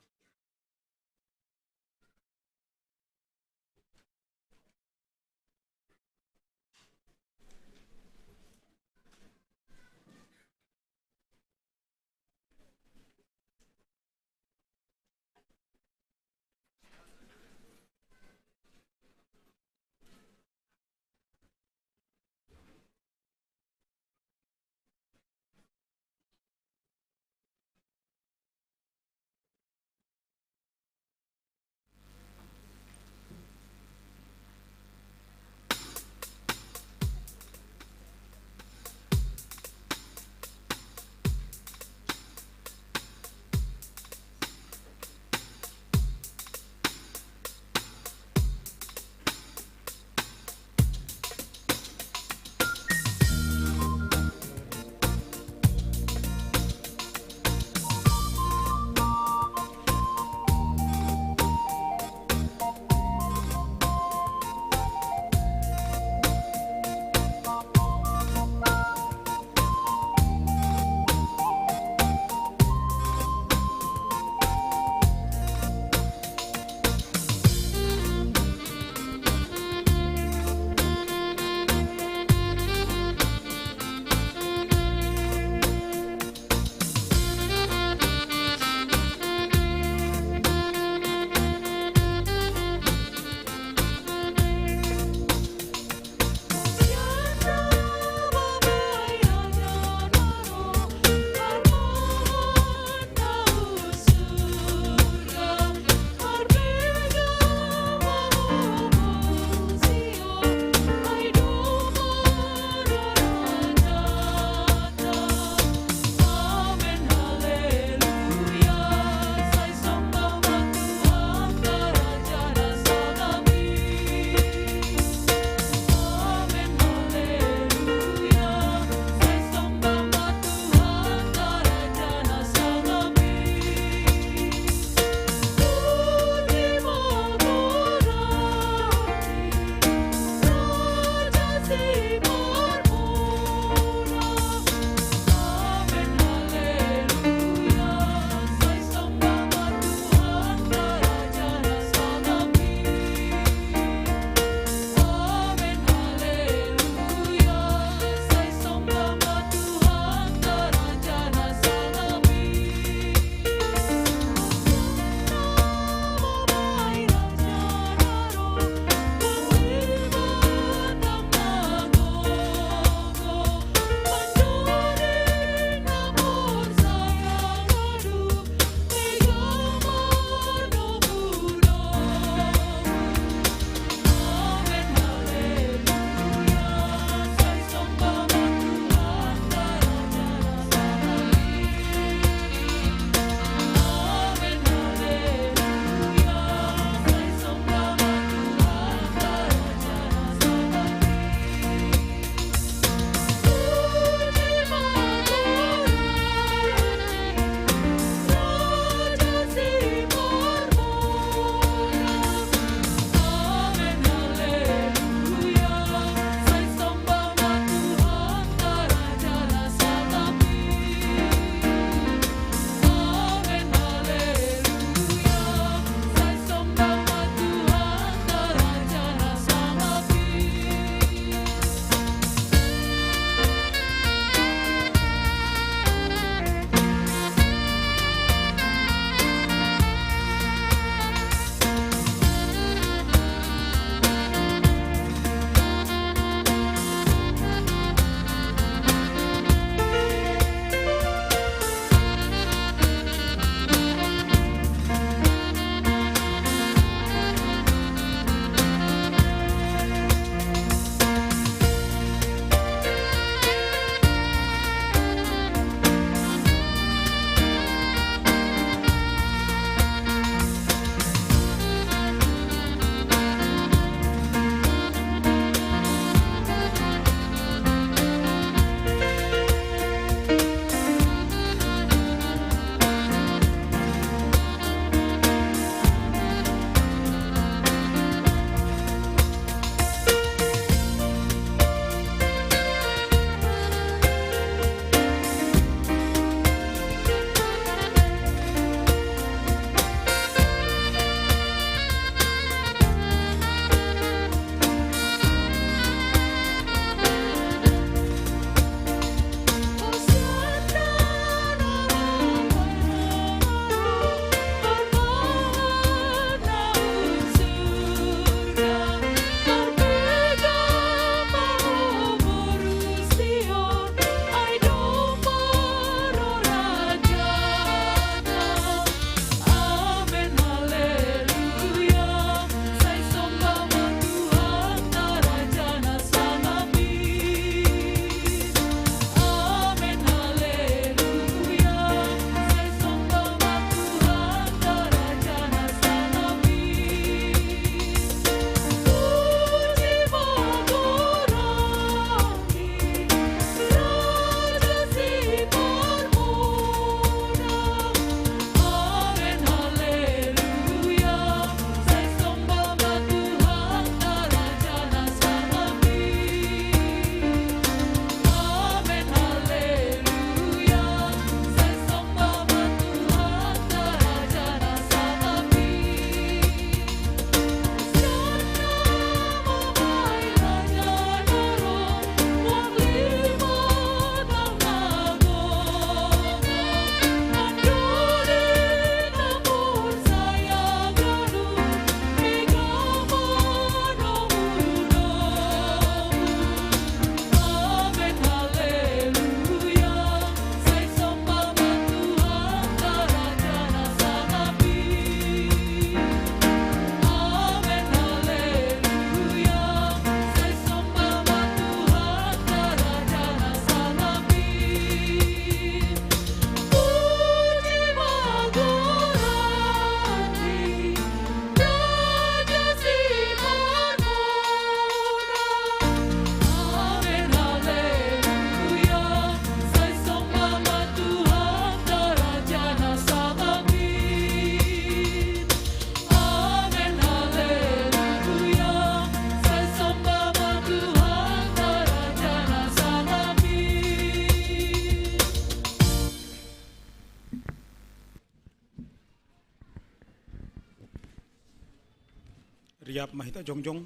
Riap ma hita jongjong.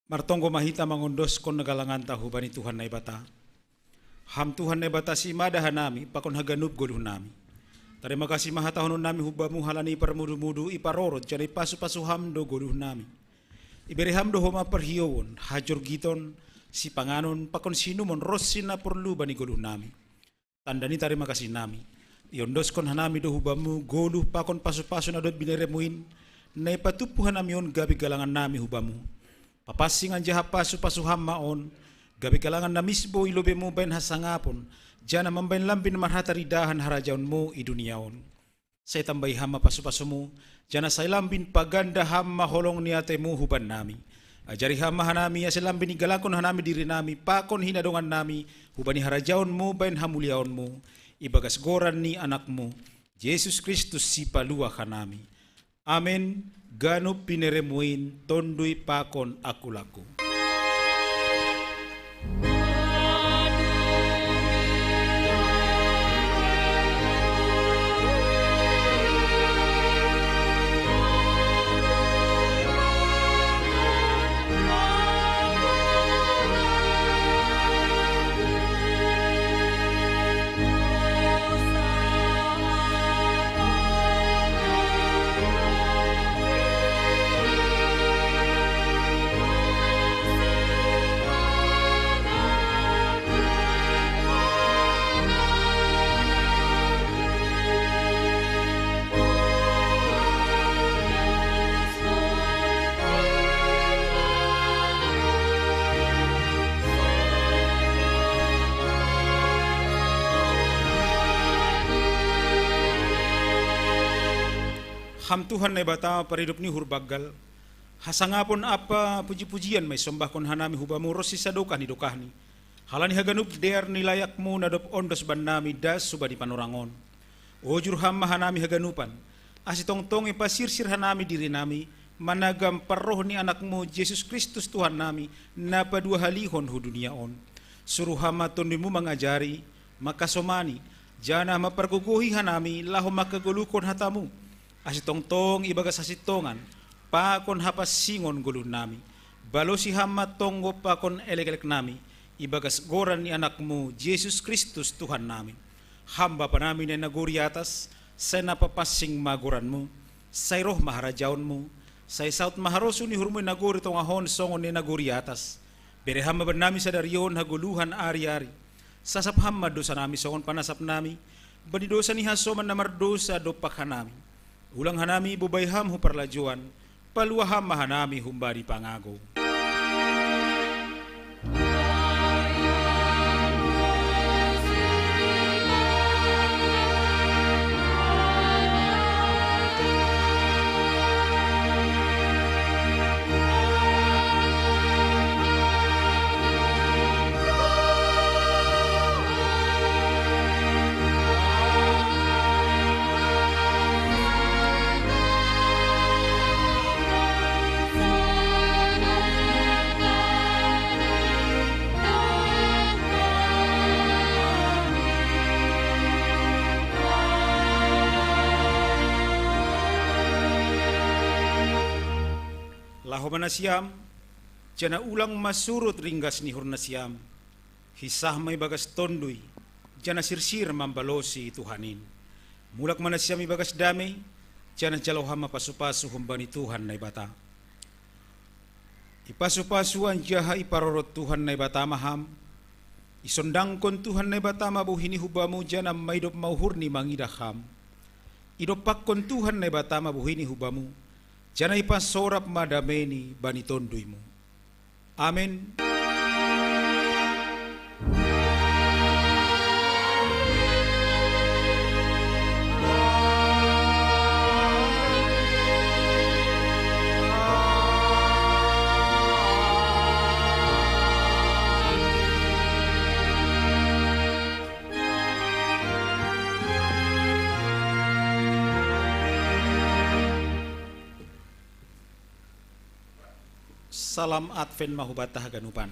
Martonggo ma hita mangondoskon galanganta hubani Tuhan Naibata. Ham Tuhan Naibata, simada hanami pakon haganup goluhnami. Tarima kasih ma hatahonon nami hu Bamu halani parmudu-mudu iparorot janah ipasu-pasu Ham do goluhnami. Ibere Ham do homa parhiouon, hajorgiton, sipanganon pakon sinumon ronsi na porlu bani goluhnami. Tanda ni tarima kasih nami, iondoskon hanami do hu Bamu goluh pakon pasu-pasu na dob binereMu in, na ipatumpu hanami on gabe galangan nami hu Bamu. Papansing anjaha pasu-pasu Ham ma on, gabe galangan na misbou i lobeiMu bahen hasangapon, janah mambahen lambin marhataridahan harajaonMu i dunia on. Sai tambahi Ham ma pasu-pasuMu, janah sai lambin paganda Ham ma holong ni ateiMu hubannami. Ajari Ham ma hanami, ase lambin igalangkon hanami dirinami pakon hinadongannami hubani harajaonMu bahen hamuliaonMu, ibagas goran ni AnakMu, Jesus Kristus Sipaluah hanami. Amen. Ganup binereMu in tonduy pakon angkul-angkul. Ham Tuhan Naibata, paridop ni uhur banggal, hasangapon ampa puji-pujian ma isombahkon hanami hu Bamu ronsi sadokah ni dokahni, halani haganup dear ni layakMu na dob ondos bannami das hubani panorang on. Ojur Ham ma hanami haganupan, ase tongtong ipasirsir hanami dirinami, managam parroh ni AnakMu Jesus Kristus Tuhannami, na paduahalihon hu dunia on. Suruh Ham ma TonduyMu mangajari, mangkasomani, janah mampargogohi hanami laho mangkagoluhkon hataMu, ase tongtong ibagas hasintongan pakon hapansingon goluhnami. Balosi Ham ma tonggo pakon elek-eleknami, ibagas goran ni AnakMu, Jesus Kristus Tuhannami. Ham Bapanami na i nagori atas, sai na papansing ma goranMu, sai roh ma harajaonMu, sai saud ma harosuh ni uhurMu i nagori tongah on songon na i nagori atas. Bere Ham ma bannami sadari on hagoluhan ari-ari. Sasap Ham ma dosanami songon panasapnami bani dosa ni hasoman na mardousa dompak hanami. Ulang hanami bobai Ham hu parlajouan, paluah Ham ma hanami humbani pangagou. Laho ma nasiam, janah ulang ma surut ringgas ni uhur nasiam, hinsah ma ibagas Tonduy, janah sirsir mambalosi Tuhan in. Mulak ma nasiam ibagas damei, janah jalo Ham ma pasu-pasu humbani Tuhan Naibata. Ipasu-pasu anjaha iparorot Tuhan Naibata ma Ham. Isondangkon Tuhan Naibata ma bohi-Ni hu Bamu, janah maidop ma uhur-Ni mangidah Ham. Idompakkon Tuhan Naibata ma bohi-Ni hu Bamu, janah ipasorap ma damei-Ni bani TonduyMu. Amen. Salam Advent ma hubanta haganupan.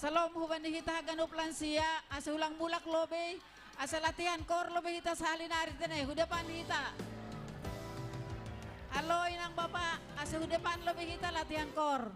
Salom hubani hita haganup lansia, asa hulang mulak lobei, asa latihan kor lobei hita sahali nari tene, hudepan hita. Halo inang bapa, asa hudepan lobei hita latihan kor.